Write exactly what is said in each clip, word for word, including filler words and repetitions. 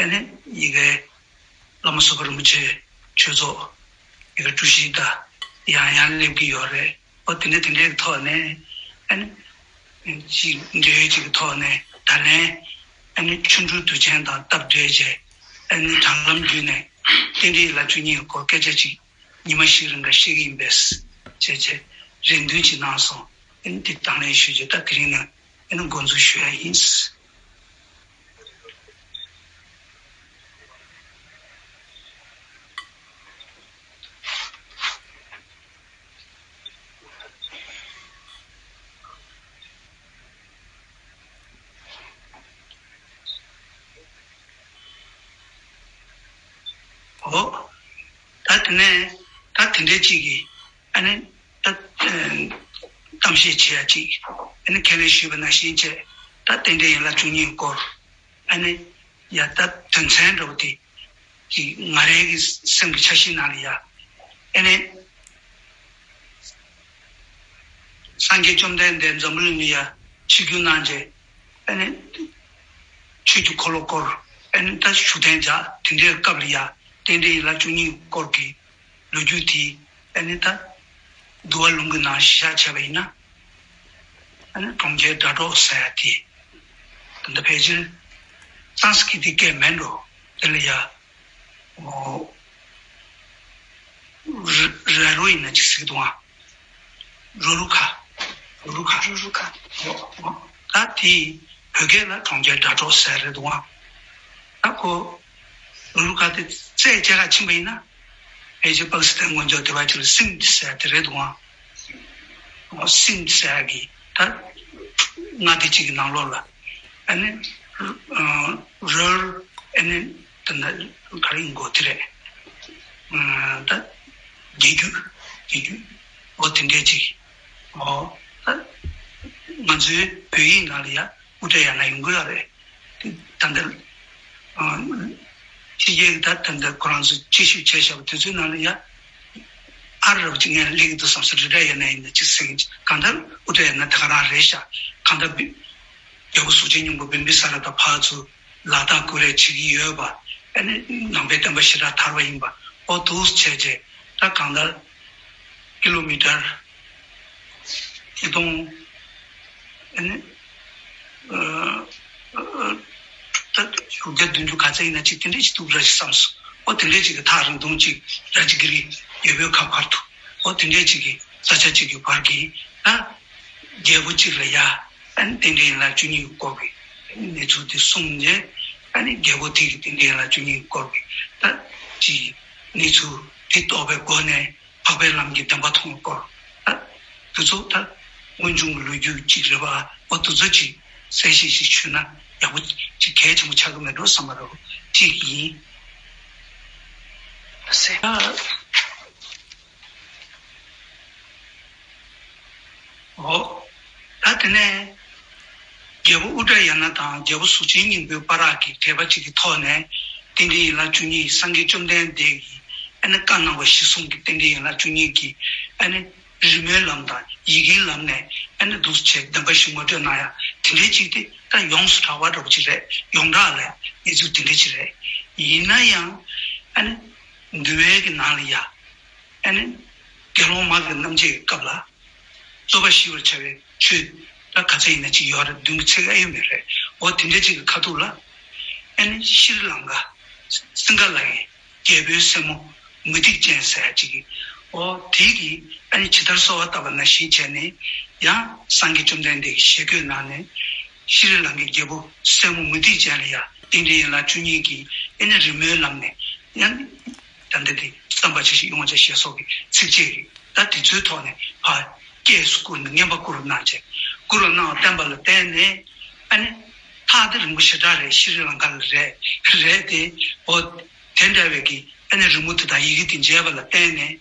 ཨ་ནི་ཡི་གེ་བླ་མ་བཟོད་པ་རིན་པོ་ཆེ་ཆོས་ཚོགས་ཡི་གེ་དཀྲུག་ཤིང་དང་ཡང་ཡང་སླེབས་ཀྱི་ཡོད་རེད། ཨོ་དེ་འདྲ་དེ་འདྲའི་ཐོག་ནས་ཨ་ནི་ཅིག་འབྲེལ་ཡོད་ཅིག་གི་ཐོག་ནས་ད་ལན་ཨ་ནི་ཆོ་འཕྲུལ་དུས་ཆེན་དང་སྟབས་བདེ་བྱས་ཨ་ནི་དྲ་ལམ་བརྒྱུད་ནས་རྟེན་འབྲེལ་ཡན་ལག་བཅུ་གཉིས་ཀྱི་སྐོར་སྐད་ཆ་ཅིག་ཉི་མ་ཞིག་རིང་ག་བཤད་ཀྱི་ཡིན་པས་བྱས་བྱས་རེ་འདུན་ཅིག་གནང་སོང་། ཨ་ནི་དེ་དང་ལེན་ཞུས་བྱས་ད་དེ་རིང་ནས་ཨ་ནི་འགོ་འཛུགས་ཞུ་ཡ་ཡིན། ཨོ། ད་དེ་ནས་ད་དེ་འདྲའི་ཅིག་གིས་ཨ་ནི་ད་གཏམ་བཤད་བྱེད་ཡ་ཅིག་ཨ་ནི་ཁས་ལེན་ཞུས་པ་ནང་བཞིན་བྱས་ད་རྟེན་འབྲེལ་ཡན་ལག་བཅུ་གཉིས་སྐོར་ཨ་ནི་ཡ་ད་དོན་ཚན་འདྲ་བོ་དེ་གི་ང་རའི་གི་སེམས་ཀྱི་འཆར་གཞི་ནང་ལ་ཡ་ཨ་ནི་སངས་རྒྱས་བཅོམ་ལྡན་འདས་འཛམ་བུ་གླིང་ལ་ཡ་ཆིབས་བསྒྱུར་གནང་རྗེས་ཨ་ནི་ཆོས་ཀྱི་འཁོར་ལོ་བསྐོར་ཨ་ནི་ད་བཞུགས་གདན་འཇགས་དེ་འདྲའི་སྐབས་ལ་ཡ་རྟེན་འབྲེལ་ཡན་ལག་བཅུ་གཉིས་སྐོར་གྱི་ལོ་རྒྱུས་དེ་ཨ་ནི་ད་འདུལ་བ་ལུང་གི་ནང་གཞི་བཞག་བྱས་པ་ཡིན་ན་ཨ་ནི་གྲོང་ཁྱེར་སྒྲ་སྒྲོགས་ཟེར་ཡ་དེ་ད་ལྟ་ཕལ་ཆེར་སང་སི་ཀི་རི་ཏི་སྐད་མིན་འགྲོ། དེ་ལ་ཡ་ཨོ་ར་ར་རོ་ཡིན་ན་ཅིག་ཟེར་གི་འདུག་ཨ། རུ་རུ་ཁ། རུ་རུ་ཁ། རུ་རུ་ཁ། ཨོ་ཨོ། ད་དེ་བོད་སྐད་ལ་གྲོང་ཁྱེར་སྒྲ་སྒྲོགས་ཟེར་རེད་འདུག་ཨ། ད་ཁོ་རུ་རུ་ཁ་དེ་རྩད་བཅད་ག་ཕྱིན་པ་ཡིན་ན་ཕལ་ཆེར་པ་ཀི་སི་ཐན་ངོས་འཇོག་དེ་བ་ཅིག་ལ་སིན་ཟེར་དེ་རེད་འདུག་ཨ། སིན་ཟེར་གི་ད་མངའ་སྡེ་གཅིག་གི་ནང་ལོགས་ལ་ཨ་ནི་རོལ་ཨ་ནི་ད་ནི་ག་རེ་ཡིན་གོ་དེ་རེད། ད་རྒྱལ་རྒྱུད་རྒྱལ་རྒྱུད་འོ་དེ་འདྲས་ཅིག་འོ་ད་ང་ཚོའི་བོད་ཡིག་ནང་ལ་ཡ་དབུ་སྐྲ་ཡང་ན་ཡོང་གི་ཡོད་རེད། ད་ལྟ་ཕྱི་རྒྱལ་གྱི་ད་ད་ལྟ་ཁོ་རང་ཚོ་དཔྱད་ཞིབ་བྱས་བཞག་པ་དེ་ཚོའི་ནང་ལ་ཡ་ཨ་རབ་ཅིག་ངས་ལེགས་འདུག་བསམ་སོང་། རི་ད་ཡ་ན་ཡིན་ན་ཅིག་ཟེར་གྱི་གང་ལྟར་དབུ་སྐྲ་ཡ་ན་ད་ག་རང་རེད་ཤག་གང་ལྟར་རྒྱལ་པོ་གཟུགས་ཅན་སྙིང་པོ་བིམ་བི་ས་ར་དང་ཕར་ཚུར་ལག་རྟགས་བསྐུར་རེས་བྱེད་ཀྱི་ཡོད་པ། ཨ་ནི་ནང་པའི་བསྟན་པ་ཞེ་དྲག་དར་བ་ཡིན་པ་འོ་འདུག་བྱས་རྗེས་ད་གང་ལྟར་ཀི་ལོ་མི་ཊར་ཉིས་སྟོང་ཨ་ནི་ད་དྲུག་བརྒྱ་བདུན་ཅུ་ག་ཚད་ཡིན་ན་ཅིག་དེ་འདྲས་ཅིག་འདུག་ར་ཞིག་བསམ་སོང་། འོ་དེ་འདྲས་ཅིག་གི་ཐག་རིང་ཐུང་ཅིག་ར་ཇི་གི་རི་རྒྱལ་པོའི་ཁབ་བར་དུ་འོ་དེ་འདྲས་ཅིག་གི་ས་ཆ་ཅིག་གི་བར་གྱི་ད་རྒྱལ་པོ་གཅིག་ལ་ཡ་ཨ་ནི་རྟེན་འབྲེལ་ཡན་ལག་བཅུ་གཉིས་ཀྱི་སྐོར་གྱི་གནས་ཚུལ་དེ་གསུངས་རྗེས་ཨ་ནི་རྒྱལ་པོ་དེ་གི་རྟེན་འབྲེལ་ཡན་ལག་བཅུ་གཉིས་ཀྱི་སྐོར་གྱི་ད་ཅིག་གནས་ཚུལ་དེ་རྟོགས་པའི་སྒོ་ནས་འཕགས་པའི་ལམ་གྱི་བདེན་པ་མཐོང་བའི་སྐོར་ད་དེ་ཚོ་ད་སྔོན་བྱུང་གི་ལོ་རྒྱུས་གཅིག་རེད་པ། འོ་དེ་ཚོ་ཅིག་གསལ་བཤད་ཅིག་ཞུས་ན་ཡག་པོ་ཅིག་གལ་ཆེན་པོ་ཆགས་ཀྱི་མེད་འགྲོ་བསམ་པ་རེད། གཅིག་ཡིན། འོ། ད་དེ་ནས་རྒྱལ་པོ་ཨུ་དྲ་ཡ་ན་དང་རྒྱལ་པོ་གཟུགས་ཅན་སྙིང་པོའི་བར་གྱི་འབྲེལ་བ་གཅིག་གི་ཐོག་ནས་རྟེན་འབྲེལ་ཡན་ལག་བཅུ་གཉིས་སངས་རྒྱས་བཅོམ་ལྡན་འདས་ཀྱིས་ཨ་ནི་བཀའ་གནང་བ་གཞིར་བཟུང་གི་རྟེན་འབྲེལ་ཡན་ལག་བཅུ་གཉིས་ཀྱི་ཨ་ནི་རི་མོའི་ལམ་དང་ཡི་གེའི་ལམ་ནས་ཨ་ནི་འདུག་སེ་བདེན་པ་བཞི་ངོ་སྤྲོད་གནང་ཡ་དེ་འདྲའི་གཅིག་དེ་ད་ཡོངས་སུ་གྲགས་པ་འདྲ་པོ་ཅིག་རེད། ཡོངས་གྲགས་ལ་གནས་ཚུལ་དེ་འདྲ་ཅིག་རེད། ཡིན་ན་ཡང་ཨ་ནི་འདུལ་བའི་གི་ནང་ལ་ཡ། ཨ་ནི་དགེ་སློང་མ་གི་རྣམ་འབྱེད་ཀྱི་སྐབས་ལ་རྩོད་པ་ཞི་བར་བྱ་བའི་ཆོས་ད་ག་ཚད་ཡིན་ན་ཅིག་ཡོད་རེད། བདུན་གྱི་ཚིག་ཨེ་ཡོད་མེད་རེད། འོ་དེ་འདྲ་ཅིག་གི་ཁ་ཐུག་ལ་ཨ་ནི་ཤྲི་ལང་ཀ་སིང་ག་ལ་ཡི་རྒྱལ་པོའི་སྲས་མོ་མུ་ཏིག་ཅན་ཟེར་ཡ་ཅིག་གིས་འོ་དེ་གིས་ཨ་ནི་ཇི་ལྟར་གསོལ་བ་བཏབ་པ་ནང་བཞིན་བྱས་ནས་ཡང་སངས་རྒྱས་བཅོམ་ལྡན་འདས་ཀྱི་ཞལ་བཀོད་གནང་ནས་ཤྲི་ལང་ཀའི་རྒྱལ་པོ་སྲས་མོ་མུ་ཏིག་ཅན་ལ་ཡང་རྟེན་འབྲེལ་ཡན་ལག་བཅུ་གཉིས་ཀྱི་ཨ་ནི་རི་མོའི་ལམ་ནས་ཡང་། ད་ལྟ་དེ་བསམ་པ་ཇི་བཞིན་དབྱུང་བ་ཅན་ཞེས་སོགས་ཀྱི་ཚིགས་བཅད་ཀྱིས་ད་དེ་ཚོའི་ཐོག་ནས་ཕར་སྐྱེས་སུ་བསྐུར་ནས་བསྙེན་པ་བསྐུར་རོགས་གནང་བྱས། བསྐུར་རོགས་གནང་བ་བསྟན་པ་ལ་བརྟེན་ནས་ཨ་ནི་ཐག་དེ་རིང་པོ་ཞེ་དྲག་རེད། ཤྲི་ལང་ཀ་ལ་རེད་རེད་དེ། འོ་དེ་འདྲ་བའི་གི་ཨ་ནི་རི་མོ་དེ་དང་ཡི་གེ་དེ་མཇལ་བ་ལ་བརྟེན་ནས་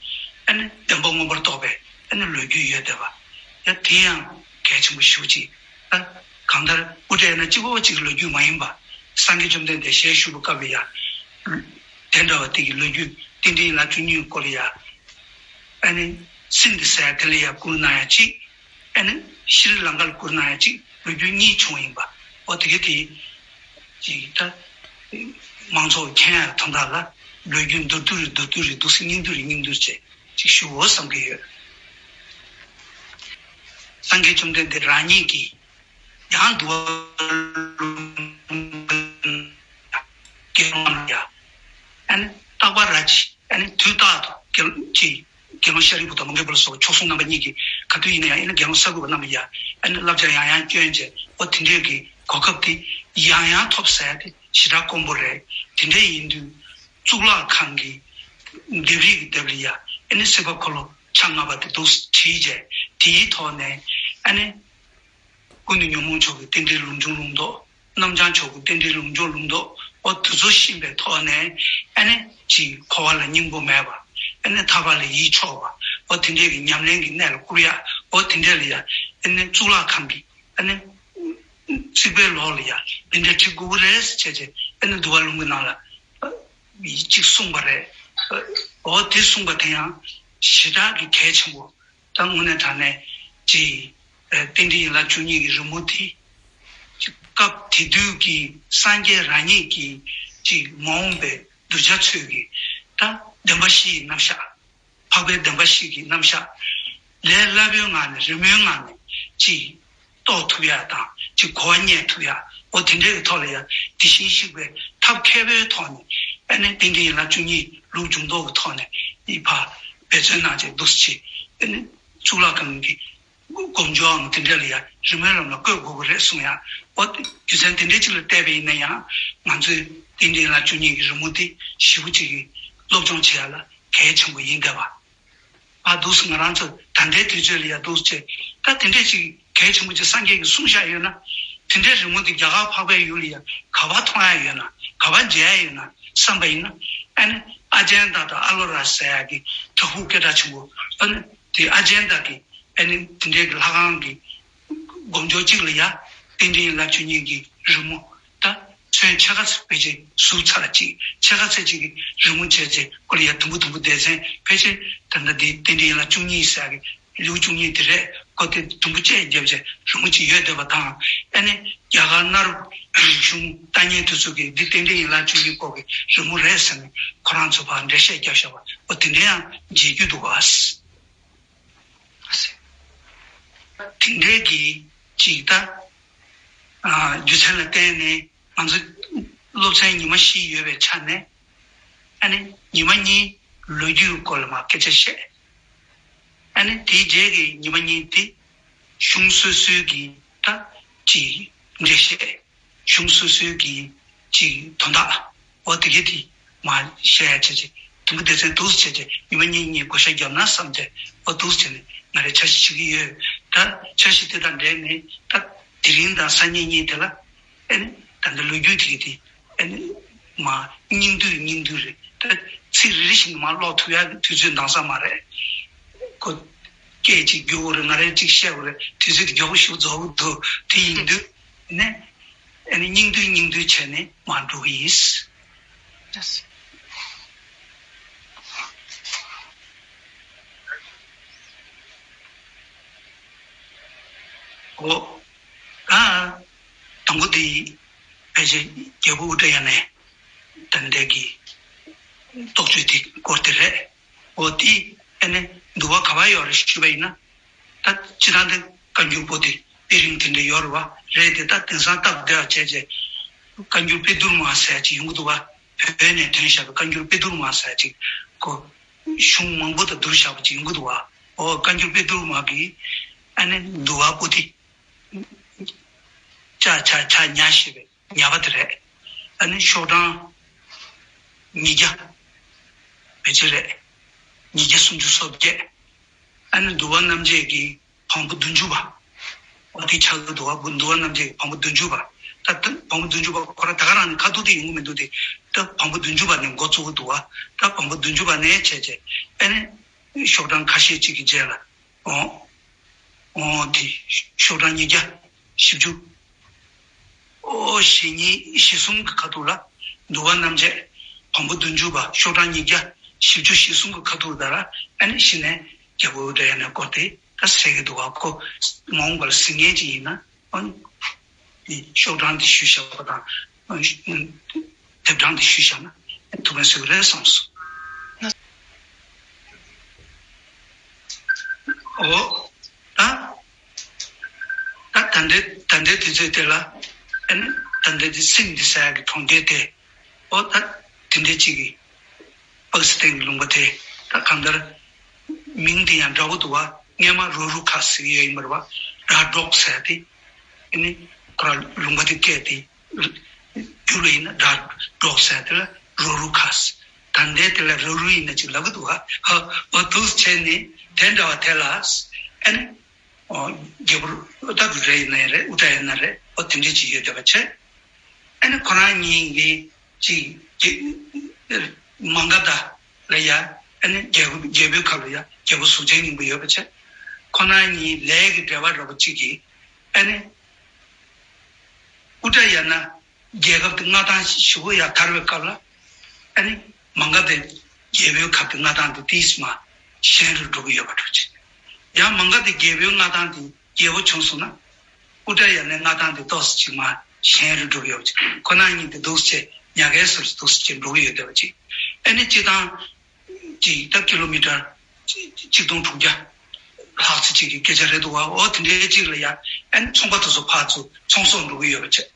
ཨ་ནི་བདེན་པ་མངོན་པར་རྟོགས་པའི་ཨ་ནི་ལོ་རྒྱུས་ཡོད་བསྡད་པ། ཡ་དེ་ཡང་གལ་ཆེན་པོ་ཞེ་པོ་ཅིག་ད་གང་ལྟར་དབུ་སྐྲ་ཡ་ན་གཅིག་པོ་གཅིག་གི་ལོ་རྒྱུས་མ་ཡིན་པ། སངས་རྒྱས་བཅོམ་ལྡན་འདས་ཞལ་བཞུགས་པའི་སྐབས་ལ་ཡ། དེ་འདྲ་བ་དེ་གི་ལོ་རྒྱུས་རྟེན་འབྲེལ་ཡན་ལག་བཅུ་གཉིས་སྐོར་ལ་ཡ། ཨ་ནི་སིན་དྷི་ཟེར་ཡ་དེ་ལ་ཡ་བསྐུར་གནང་ཡ་གཅིག་ཨ་ནི་ཤྲི་ལང་ཀ་ལ་བསྐུར་གནང་ཡ་གཅིག་ལོ་རྒྱུས་གཉིས་བྱུང་ཡིན་པ། འོ་དེ་གི་དེ་ཅིག་ད་ང་ མང་ཚོགས་མཁྱེན་ཡ་དོན་དག་ལ་ལོ་རྒྱུས་མདོར་བསྡུས་རེ་མདོར་བསྡུས་རེ་འདུག་སེ་སྙིང་བསྡུས་རེ་སྙིང་བསྡུས་བྱས་ཅིག་ཞུའོ་བསམ་གྱི་ཡོད། སངས་རྒྱས་བཅོམ་ལྡན་འདས་རང་ཉིད་ཀྱིས་ཡང་འདུལ་བ་ལུང་དགེ་སློང་རྣམས་ལ་ཡང་ཨ་ནི་རྟག་པར་ར་ཅི་ཨ་ནི་དུས་རྟག་ཏུ་དགེ་སློང་ཅི་དགེ་སློང་ཤཱ་རིའི་བུ་དང་མོའུ་འགལ་བ་ལ་སོགས་པ་མཆོག་ཟུང་རྣམ་པ་གཉིས་ཀྱིས་ག་དུས་ཡིན་ན་ཡང་ཨ་ནི་དགེ་སློང་ས་དགུ་པ་རྣམས་ལ་ཡང་ཨ་ནི་བསླབ་བྱ་ཡང་ཡང་སྐྱོན་བྱས་འོ་དེ་འདྲས་ཀྱི་གོ་སྐབས་དེ་ཡང་ཡང་ཐོབ་ཟེར་ཏེ་ཞེ་དྲག་དཀོན་པོ་རེད། དེ་འདྲས་ཡིན་དུས་གཙུག་ལག་ཁང་གི་ལྡེབས་རིས་ཀྱི་ལྡེབས་ལ་ཡ་ཨ་ནི་སྲིད་པ་འཁོར་ལོ་ཆ་ལྔ་པ་དེ་འདུག་བྲིས་བྱས་དེའི་ཐོག་ནས་ཨ་ནི། སྐུ་ནི་ཉོན་མོངས་ཕྱོགས་ཀྱི་རྟེན་འབྲེལ་ལུགས་འབྱུང་ལུགས་ལྡོག་རྣམ་བྱང་ཕྱོགས་ཀྱི་རྟེན་འབྲེལ་ལུགས་འབྱུང་ལུགས་ལྡོག་འོ་དེ་ཚོ་ཤེས་པའི་ཐོག་ནས་ཨ་ནི་ཅིག་འཁོར་བ་ལ་སྙིང་པོ་མེད་པ་ཨ་ནི་ཐར་པ་ལ་ཡིད་ཕྱོགས་པ་འོ་དེ་འདྲས་ཀྱི་ཉམས་ལེན་གྱི་གནས་ལ་བཀུར་ཡ་འོ་དེ་འདྲས་ལ་ཡ་ཨ་ནི་གཙུག་ལག་ཁང་གི་ཨ་ནི་རྩིག་པའི་ལོགས་ལ་ཡ་འདི་འདྲས་བྲིས་དགོས་ཀྱི་རེད་ཟེར་བྱས་བྱས་ཨ་ནི་འདུལ་བ་ལུང་གི་ནང་ལ་ཅིག་གསུངས་པ་རེད། འོ་དེ་གསུངས་པ་དེ་ཡང་ཞེ་དྲག་གི་གལ་ཆེན་པོ། ད་དངོས་གནས་དྲང་གནས་ཀྱི་རྟེན་འབྲེལ་ཡན་ལག་བཅུ་གཉིས་ཀྱི་རི་མོ་དེ་སྐབས་དེ་དུས་ཀྱི་སངས་རྒྱས་རང་ཉིད་ཀྱི་ཅིག་མ་འོངས་པའི་གདུལ་བྱ་ཚོས་ཀྱི་ད་བདེན་པ་བཞི་ཡི་རྣམ་གཞག་འཕགས་པའི་བདེན་པ་བཞི་གི་རྣམ་གཞག་ལས་སླ་པོའི་ངང་ནས་རི་མོའི་ངང་ནས་ཅིག་རྟོགས་ཐུབ་ཡ་དང་ཅིག་གོ་བ་རྙེད་ཐུབ་ཡ་འོ་དེ་འདྲའི་གི་ཐོག་ལ་ཡ་དེ་བཞིན་གཤེགས་པའི་ཐབས་མཁས་པོའི་ཐོག་ནས་ཨ་ནི་རྟེན་འབྲེལ་ཡན་ལག་བཅུ་གཉིས་ལུགས་འབྱུང་ལྡོག་གི་ཐོག་ནས་ཨི་ཕ་འབད་བརྩོན་གནང་བྱས་འདུག་སེ་བྱས་ཨ་ནི་གཙུག་ལག་ཁང་གི་སྒོ་མཇུག་འམ་དེ་འདྲ་ལ་ཡ་རི་མོའི་ལམ་ལ་བཀོད་དགོས་ཀྱི་རེད་གསུང་ཡ། འོ་དེ་རྒྱུ་མཚན་དེ་འདྲའི་ཅིག་ལ་བལྟས་པ་ཡིན་ན་ཡང་ང་ཚོས་རྟེན་འབྲེལ་ཡན་ལག་བཅུ་གཉིས་ཀྱི་རི་མོ་དེ་ཞེ་པོ་ཅིག་གི་སློབ་སྦྱོང་བྱེད་ཡ་ལ་གལ་ཆེན་པོ་ཡིན་བསྡད་པ། ཨ་འདུག་སེ་ང་རང་ཚོ་ད་ལྟའི་དུས་ཚོད་ལ་ཡ་འདུག་སེ་ད་དེ་འདྲས་ཅིག་གལ་ཆེན་པོ་ཅིག་སངས་རྒྱས་ཀྱིས་གསུངས་བཞག་ཡོད་ན། དེ་འདྲའི་རི་མོ་དེ་རྒྱ་གར་འཕགས་པའི་ཡུལ་ལ་ཡ་ག་པར་མཐོང་ཡ་ཡོད་ན་ག་པར་མཇལ་ཡ་ཡོད་ན་བསམ་པ་ཡིན་ན། ཨ་ནི་ཨ་ཇན་ཏ་དང་ཨ་ལོ་ར་ཟེར་ཡ་གི་བྲག་ཕུག་སྐད་གྲགས་ཆེན་པོ་ཨ་ནི་དེ་ཨ་ཇན་ཏ་གི་ཨ་ནི་དེ་འདྲའི་གི་ལྷ་ཁང་གི་སྒོ་མཇུག་གཅིག་ལ་ཡ་རྟེན་འབྲེལ་ཡན་ལག་བཅུ་གཉིས་ཀྱི་རི་མོ་ད་ཚོན་ཕྱེད་ཀ་ཕལ་ཆེར་ཟུར་ཚར་གཅིག་ཕྱེད་ཀ་ཚད་གཅིག་གི་རི་མོ་བྱས་རྗེས་ཁོ་ལ་ཡ་དུམ་བུ་དུམ་བུ་སྡེ་ཚན་ཕལ་ཆེར་ད་ལྟ་འདི་རྟེན་འབྲེལ་ཡན་ལག་བཅུ་གཉིས་ཟེར་གི་ལེའུ་བཅུ་གཉིས་དེ་རེད། ཁོ་དེ་དུམ་བུ་བཅས་བརྒྱབ་བྱས་རི་མོ་གཅིག་ཡོད་བསྡད་པ་དང་ཨ་ནི་རྒྱ་གར་གནའ་རབས་རིག་གཞུང་ལྟ་མཁན་དེ་ཚོ་གིས་འདི་རྟེན་འབྲེལ་ཡན་ལག་བཅུ་གཉིས་སྐོར་གྱི་རི་མོ་རེད་ཟེར་ནས་ཁོ་རང་ཚོ་ཕར་འགྲེལ་བཤད་བརྒྱབ་བཞག་པ་འོ་དེ་འདྲ་ཡང་མཇལ་རྒྱུ་འདུག་ག། དེ་འདྲའི་གི་ཅིག་ད་རྒྱུ་མཚན་ལ་བརྟེན་ནས་ང་ཚོ་སློབ་ཚན་ཉི་མ་བཞི་ཡོད་པའི་ཆ་ནས་ཨ་ནི་ཉི་མ་གཉིས་ལོ་རྒྱུས་སྐོར་ལ་མར་སྐད་ཆ་བཤད། ཨ་ནི་དེའི་རྗེས་ཀྱི་ཉི་མ་གཉིས་དེ་གཞུང་སོ་སོའི་གི་ད་ཅིག་འགྲེལ་བཤད། གཞུང་སོ་སོའི་གི་ཅིག་དོན་དག་འོ་དེ་གི་དེ་མར་བཤད་ཡ་བྱས་རྗེས་དུམ་བུ་སྡེ་ཚན་འདུག་སེ་བྱས་རྗེས་ཉི་མ་གཉིས་གཉིས་བགོ་བཤའ་བརྒྱབ་ན་བསམ་སྟེ་འོ་འདུག་སེ་བྱས་ནས་ང་རས་འཆར་གཞི་བྱེད་ཀྱི་ཡོད། ད་འཆར་གཞི་དེ་དང་འབྲེལ་ནས་ད་དེ་རིང་དང་སང་ཉིན་གཉིས་དེ་ལ་ཨེ་ནི་ད་ལྟ་ལོ་རྒྱུས་དེ་གི་དེ་ཨེ་ནི་མར་སྙིང་བསྡུས་སྙིང་བསྡུས་རེད། ད་ཚིག་རེ་རེ་བཞིན་མར་ཀློག་ཐུབ་ཡ་གི་དུས་ཚོད་འདང་ས་མ་རེད། ཁོ་སྐད་ཅིག་རྒྱུག་དགོས་རེད། ང་རས་ཅིག་བཤད་དགོས་རེད། དུས་ཚོད་མགྱོགས་པོ་ཞིག་རྫོགས་ཀྱི་འདུག་དེ་ཡིན་དུས་ནས་ཨ་ནི་སྙིང་བསྡུས་སྙིང་བསྡུས་བྱས་ནས་མར་འགྲོ་གི་ཡིན། འོ། ད་དང་པོ་དེ་ཕལ་ཆེར་རྒྱལ་པོ་ཨུ་དྲ་ཡ་ནའི་ད་ལྟའི་གི་རྟོགས་བརྗོད་དེ་སྐོར་དེ་རེད། འོ་དེ་ཨ་ནི་འདུལ་བ་ག་པར་ཡོད་རེད་ཞུས་པ་ཡིན་ན། ད་སྤྱིར་བཏང་དེ་བཀའ་འགྱུར་པོ་ཏི་དཔེ་རིང་དེ་འདྲ་ཡོད་རེད་བ། རེད་དེ་ད་དེང་སང་སྟབས་བདེ་བ་བྱས་རྗེས་བཀའ་འགྱུར་དཔེ་བསྡུར་མ་ཟེར་ཅིག་ཡོང་གི་འདུག་བ། བོད་ནས་ཐོན་བཞག་པའི་བཀའ་འགྱུར་དཔེ་བསྡུར་མ་ཟེར་ཅིག་ཁོ་གཞུང་མང་པོ་དང་བསྡུར་བཞག་པ་ཅིག་ཡོང་གི་འདུག་བ། འོ་བཀའ་འགྱུར་དཔེ་བསྡུར་མ་གི་ཨ་ནི་འདུལ་བ་པོ་ཏི་ཅ་ཆ་ཆ་ཉ་ཞེས་པའི་ཉ་པ་དེ་རེད། ཨ་ནི་ཤོག་གྲངས་ཉིས་བརྒྱ་བེད་སྤྱོད་རེད། ཉིས་བརྒྱ་སུམ་ཅུ་སོ་བརྒྱད། ཨ་ནི་འདུལ་བ་རྣམ་འབྱེད་ཀྱི་བམ་པོ་བདུན་ཅུ་པ། འོ་དེ་ཆགས་ཀྱི་འདུག་བ། འདུལ་བ་རྣམ་འབྱེད་ཀྱི་བམ་པོ་བདུན་ཅུ་པ། ད་ལྟ་བམ་པོ་བདུན་ཅུ་པ་ཁོ་རང་ད་ག་རང་ནས་ཁ་ཐུག་དེ་ཡོང་གི་མི་འདུག་སྟེ། ད་བམ་པོ་བདུན་ཅུ་པ་ནས་འགོ་བཙུགས་ཀྱི་འདུག་བ། ད་བམ་པོ་བདུན་ཅུ་པ་ནས་བྱས་རྗེས་ཨ་ནི་ཤོག་གྲངས་ཁ་ཤས་ཅིག་གི་རྗེས་ལ། འོ། འོ་དེ་ཤོག་གྲངས་ཉིས་བརྒྱ་བཞི་བཅུ། ཨོ་ཞེ་གཉིས་ཞེ་གསུམ་གྱི་ཁ་ཐུག་ལ་འདུལ་བ་རྣམ་འབྱེད་བམ་པོ་བདུན་ཅུ་པ་ཤོག་གྲངས་ཉིས་བརྒྱ་བཞི་བཅུ་ཞེ་གསུམ་གྱི་ཁ་ཐུག་ལ་ད་ར་ཨ་ནི་གཞི་ནས་རྒྱལ་པོ་ཨུ་དྲ་ཡ་ནའི་སྐོར་དེ་ད་ཟེར་གྱི་འདུག་བ། ཁོ་མ་འོངས་པར་གཟིགས་མཁན་ཅིག་ཡིན་ན་ཨ་ནི་ཤོག་གྲངས་དེ་ཞུས་བཞག་པ་དང་། དེབ་གྲངས་དེ་ཞུས་བཞག་ན་ཐུགས་ཕན་གསོས་ཀྱི་རེད་བསམ་སོང་། འོ། ད་ད་ད་ལྟའི་ད་ལྟའི་དུས་ཚོད་དེ་ལ་ཨ་ནི་ད་ལྟའི་དེ་སིན་དི་ཟེར་ཡག་གི་གྲོང་ཁྱེར་དེ། འོ་ད་དེ་འདྲའི་གཅིག་གི་པ་ཀི་སི་ཐན་གྱི་ལུང་པ་དེ་ད་གང་ལྟར་མིང་དེ་ཡང་འདྲ་བོ་འདུག་བ། སྔས་མ་རོ་རུ་ཁ་ཟེར་གྱི་ཡོད་ཡིན་པ་རེད་བ། སྦྲ་སྒྲོག་ཟེར་ཏེ། ཨ་ནི་ཁོ་རང་ལུང་པ་དེ་སྐད་དེ་བསྒྱུར་བ་ཡིན་ན་སྦྲ་སྒྲོག་ཟེར་དེ་ལ་རོ་རུ་ཁ་ཟེར། ད་ལྟའི་དེ་ལ་རོ་རུ་ཡིན་ན་ཅིག་ལབ་གི་འདུག་བ། འོ་འདུག་བྱས་ནས་དེ་འདྲ་བ་དེ་ལ་ཨ་ནི། ཨོ། རྒྱལ་པོ་ཨུ་ཏ་བི་རེ་ཡིན་ན་རེད། ཨུ་ཏ་ཡིན་ན་རེད། ཨོ་དེ་འདྲས་ཅིག་ཡོད་བསྡད་པ་བྱས། ཨ་ནི་ཁོ་རང་གཉིས་ཀྱིས་ཅིག་རྒྱལ་མ་ག་དྷ་ལ་ཡ། ཨ་ནི་རྒྱལ་པོ་རྒྱལ་པོའི་ཁབ་ལ་ཡ་རྒྱལ་པོ་གཟུགས་ཅན་སྙིང་པོ་ཡོད་པ་བྱས། ཁོ་རང་གཉིས་ལས་ཀྱི་འབྲེལ་བ་རོགས་པ་གཅིག་གིས་ཨ་ནི་ཨུ་ཏ་ཡ་ན། རྒྱལ་ཁབ་དེ་མངའ་ཐང་ཞེ་པོ་ཡར་དར་བའི་སྐབས་ལ། ཨ་ནི་མ་ག་དྷའི་རྒྱལ་པོའི་ཁབ་དེ་མངའ་ཐང་དེ་ཏིས་མ་ཞན་རུ་འགྲོ་གི་ཡོད་པ་འདྲ་ཅིག། ཡང་མ་ག་དྷའི་རྒྱལ་པོའི་མངའ་ཐང་དེ་རྒྱས་པོ་བྱུང་སོང་ན། ཨུ་ཏྲ་ཡ་ནའི་མངའ་ཐང་དེ་ཏོག་ཙམ་ཅིག་མར་ཞན་རུ་འགྲོ་གི་ཡོད་པ་ཅིག། ཁོ་རང་གཉིས་དེ་འདུག་སེ་ཉག་གའི་ཟུར་འདུག་སེ་ཅིག་འགྲོ་གི་ཡོད་བསྡད་པ་ཅིག། ཨ་ནི་སྤྱིར་བཏང་། ཅིག་ད་ཀི་ལོ་མི་ཊར་ཆིག་སྟོང་དྲུག་བརྒྱ་ལྷག་ཙམ་ཅིག་གི་སྐད་ཆ་རེད་འདུག་བ། འོ་དེ་འདྲའི་ཅིག་ལ་ཡ། ཨ་ནི་ཚོང་པ་དེ་ཚོ་ཕར་ཚུར་ཚོང་ཟོག་འགྲོ་གི་ཡོད་པ་བྱས།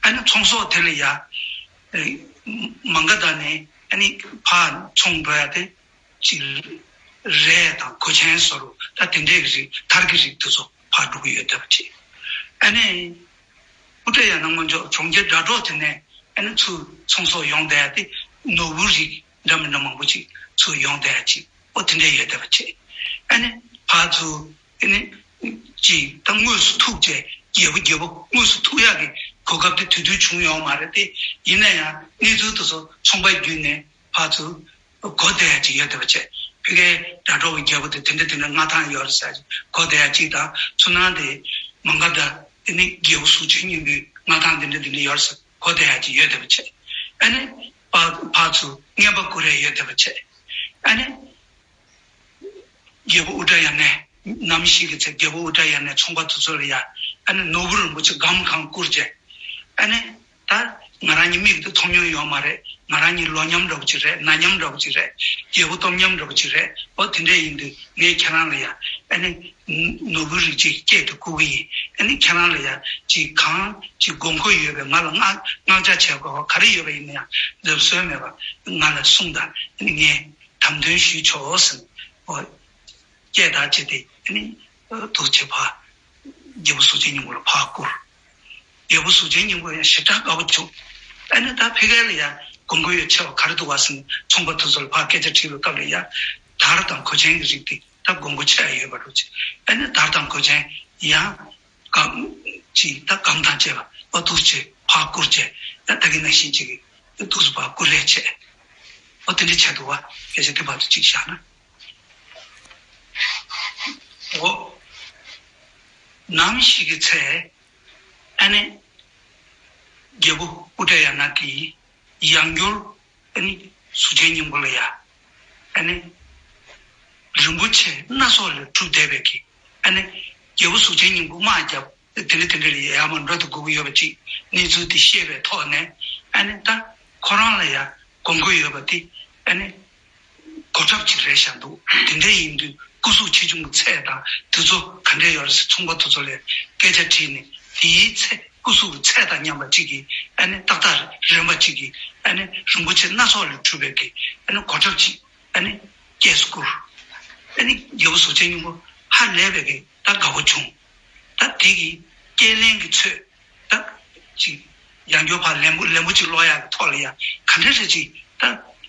ཨ་ནི་ཚོང་ཟོག་དེ་ལ་ཡ། མ་ག་དྷ་ནས་ཨ་ནི་ཕར་ཚོང་འགྲོ་ཡ་དེ་ཅིག་རས་དང་གོས་ཆེན་བཟོ་རུ་ད་དེ་འདྲའི་གི་རིགས་དར་གྱི་རིགས་དེ་ཚོ་ཕར་འགྲོ་གི་ཡོད་བསྡད་པ་བྱས། ཨ་ནི། ཨུ་ཏྲ་ཡ་ན་སྔོན་ཆད་གྲོང་ཁྱེར་སྦྲ་སྒྲོག་དེ་ནས་ཨ་ནི་ཚུར་ཚོང་ཟོག་ཡོང་བསྡད་ཡ་དེ་ནོར་བུ་རིགས་འདྲ་མི་འདྲ་མང་པོ་ཅིག་ཚུར་ཡོང་བསྡད་ཡ་ཅིག་ཨོ་དེ་འདྲ་ཡོད་བསྡད་པ་བྱས། ཨ་ནི་ཕར་ཚུར་ཨ་ནི་ཅིག་ད་དངོས་སུ་ཐུག་བྱས་རྒྱལ་པོ་རྒྱལ་པོ་དངོས་སུ་ཐུག་ཡག་གི་གོ་སྐབས་དེ་དེ་དུས་བྱུང་ཡོད་མ་རེད་དེ། ཡིན་ན་ཡང་གནས་ཚུལ་དེ་ཚོ་ཚོང་པ་བརྒྱུད་ནས་ཕར་ཚུར། གོ་བདེ་ཡ་ཅིག་ཡོད་བསྡད་པ་བྱས། ཕ་གིའི་སྦྲ་སྒྲོག་གི་རྒྱལ་པོ་དེ་དེ་འདྲ་དེ་འདྲ་མངའ་ཐང་ཡོད་རེད་ཟེར་གོ་བདེ་ཡ་ཅིག་དང་། ཚུར་ནང་དེ་མ་ག་དྷ་དེ་ནི་རྒྱལ་པོ་གཟུགས་ཅན་སྙིང་པོའི་མངའ་ཐང་དེ་འདྲ་དེ་འདྲ་ཡོད་རེད་ཟེར་གོ་བདེ་ཡ་ཅིག་ཡོད་བསྡད་པ་བྱས། ཨ་ནི་ཕར་ཕར་ཚུར་རྔན་པ་བསྐུར་ཡ་ཡོད་བསྡད་པ་བྱས། ཨ་ནི་རྒྱལ་པོ་ཨུ་ཏྲ་ཡ་ནས་ནམ་ཞིག་གི་ཚེ་རྒྱལ་པོ་ཨུ་ཏྲ་ཡ་ནས་ཚོང་པ་དེ་ཚོ་ལ་ཡ། ཨ་ནི་ནོར་བུ་རིན་པོ་ཆེ་སྒམ་གང་བསྐུར་བྱས། ཨ་ནི། ད་ང་རང་གཉིས་མིག་ཏུ་མཐོང་མྱོང་ཡོད་མ་རེད། ང་རང་གཉིས་ལོ་མཉམ་འདྲ་པོ་ཅིག་རེད། ན་མཉམ་འདྲ་པོ་ཅིག་རེད། རྒྱལ་པོ་སྟོབས་མཉམ་འདྲ་པོ་ཅིག་རེད། འོ་དེ་འདྲ་ཡིན་དུས་ངས་ཁྱེད་རང་ལ་ཡ་ཨ་ནི་ནོར་བུ་རིགས་གཅིག་གི་སྐད་དུ་བསྐུར་གི་ཡིན། ཨ་ནི་ཁྱེད་རང་ལ་ཡ་ཅིག་གང་ཅིག་དགོས་མཁོ་ཡོད་པའི་ང་ལ་མངགས་མངགས་ཆ་བྱེད་དགོས་པ་ག་རེ་ཡོད་པ་ཡིན་ན་ཡང་འཛེམ་ཟོན་མེད་པ་ང་ལ་གསུངས་དང་། ཨ་ནི་ངས་དམ་དོན་ཞུས་ཆོག་ཟེར་འོ། སྐད་བརྡ་བྱས་ཏེ་ཨ་ནི་འདུག་བྱས་ཕར་རྒྱལ་པོ་གཟུགས་ཅན་སྙིང་པོ་ལ་ཕར་བསྐུར། རྒྱལ་པོ་གཟུགས་ཅན་སྙིང་པོ་ཡང་ཞེ་དྲག་དགའ་པོ་བྱུང་། ཨ་ནི་ད་ཕ་གི་ལ་ཡང་དགོས་མཁོ་ཡོད་ཆེ་བ་ག་རེ་འདུག་བ་ཟེར་ནས་ཚོང་པ་དེ་ཚོ་ལ་ཕར་སྐད་ཆ་དྲིས་པའི་སྐབས་ལ་ཡང་དར་དང་གོས་ཆེན་གྱི་རིགས་དེ་ད་དགོས་མཁོ་ཆེ་ཡ་ཡོད་པ་འདྲ་བྱས། ཨ་ནི་དར་དང་གོས་ཆེན་ཡང་སྒམ་ཅིག་ད་སྒམ་དང་བཅས་པ་འོ་འདུག་བྱས་ཕར་བསྐུར་བྱས། ད་ད་གིན་ནང་བཞིན་ཅིག་གི་འདུག་སེ་ཕར་བསྐུར་ལས་བྱས། འོ་དེ་འདྲ་བྱས་འདུག་བ། སྐད་ཆ་དེ་བར་དུ་གཅིག་བཞག་ན། འོ། ནམ་ཞིག་གི་ཚེ། ཨ་ནི། རྒྱལ་པོ་ཨུ་ཏྲ་ཡ་ན་གིས་ཡང་བསྐྱར་ཨ་ནི་གཟུགས་ཅན་སྙིང་པོ་ལ་ཡ། ཨ་ནི། རིན་པོ་ཆེ་སྣ་ཚོགས་ལས་གྲུབ་བསྡད་པའི་གི། ཨ་ནི། རྒྱལ་པོ་གཟུགས་ཅན་སྙིང་པོ་དམག་བརྒྱབ། དེ་འདྲ་དེ་འདྲ་ལ་ཡར་མར་འགྲོ་དུ་དགོས་ཀྱི་ཡོད་པ་ཅིག་གནས་ཚུལ་དེ་ཤེས་པའི་ཐོག་ནས། ཨ་ནི་ད་ཁོ་རང་ལ་ཡ་དགོས་མཁོ་ཡོད་པ་དེ་ཨ་ནི་གོ་ཁྲབ་ཅིག་རེད་བཞག་འདུག། དེ་འདྲ་ཡིན་དུས་སྐུ་གཟུགས་ཆེ་ཆུང་གི་ཚད་དང་དེ་ཚོ་ག་འདྲ་ཡོད་རེད་ཟེར་ཚོང་པ་དེ་ཚོ་ལ་སྐད་ཆ་དྲིས་ནས། དེའི་ཚད་སྐུ་གཟུགས་ཀྱི་ཚད་དང་མཉམ་པ་ཅིག་གིས་ཨ་ནི་ཏག་ཏག་རན་པ་ཅིག་གིས་ཨ་ནི་རིན་པོ་ཆེ་སྣ་ཚོགས་ལས་གྲུབ་པའི་གི་ཨ་ནི་གོ་ཁྲབ་ཅིག་ཨ་ནི་སྐྱེས་སུ་བསྐུར། ཨ་ནི་རྒྱལ་པོ་གཟུགས་ཅན་སྙིང་པོ་ཧ་ལས་པའི་གི་ད་དགའ་པོ་བྱུང་། ད་དེ་གི་སྐྱེས་ལན་གྱི་ཚོད་ད་ཅིག་ཡང་བསྐྱར་ཕར་ལན་པོ་ལན་པོ་ཅིག་སློག་ཡག་གི་ཐོག་ལ་ཡང་ག་འདྲ་རེ་ཅིག་ད་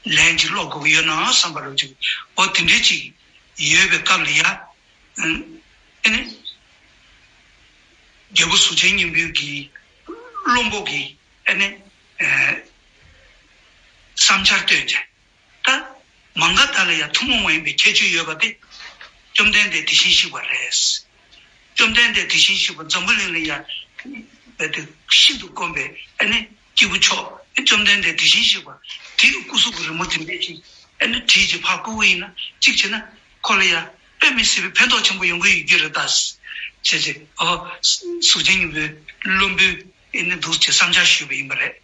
ལན་ཅིག་སློག་དགོས་ཀྱི་ཡོད་ན་བསམ་པ་རུ་ཅིག་འོ་དེ་འདྲ་ཅིག་ཡོད་པའི་སྐབས་ལ་ཡང་ཨ་ནི་རྒྱལ་པོ་གཟུགས་ཅན་སྙིང་པོའི་གི་བློན་པོ་གི་ཨ་ནི་བསམ་འཆར་བཏོན་བྱས། ད་མ་ག་དྷ་ལ་ཡང་ཐུན་མོང་མ་ཡིན་པའི་ཁྱད་ཆོས་ཡོད་པ་དེ་བཅོམ་ལྡན་འདས་དེ་བཞིན་གཤེགས་པ་རེད། བཅོམ་ལྡན་འདས་དེ་བཞིན་གཤེགས་པ་འཛམ་བུ་གླིང་ལ་ཡང་རྦད་དེ་ཤིན་ཏུ་དཀོན་པའི་ཨ་ནི་སྐྱེས་བུ་མཆོག་བཅོམ་ལྡན་འདས་དེ་བཞིན་གཤེགས་པ་དེ་གི་སྐུ་གཟུགས་ཀྱི་རི་མོ་དེ་འདྲ་ཞིག་ཨ་ནི་བྲིས་ཀྱི་ཕར་བསྐུར་བ་ཡིན་ན། གཅིག་བྱས་ན་ཁོ་ལ་ཡང་དཔེ་མི་སྲིད་པའི་ཕན་ཐོགས་ཆེན་པོ་ཡོང་གི་ཡོད་རྒྱུ་རེད་ད། བྱས་རྗེས་ཨོ་གཟུགས་ཅན་སྙིང་པོའི་བློན་པོས་ཨ་ནི་འདུག་ཅེས་བསམ་འཆར་ཞུས་པ་ཡིན་པ་རེད།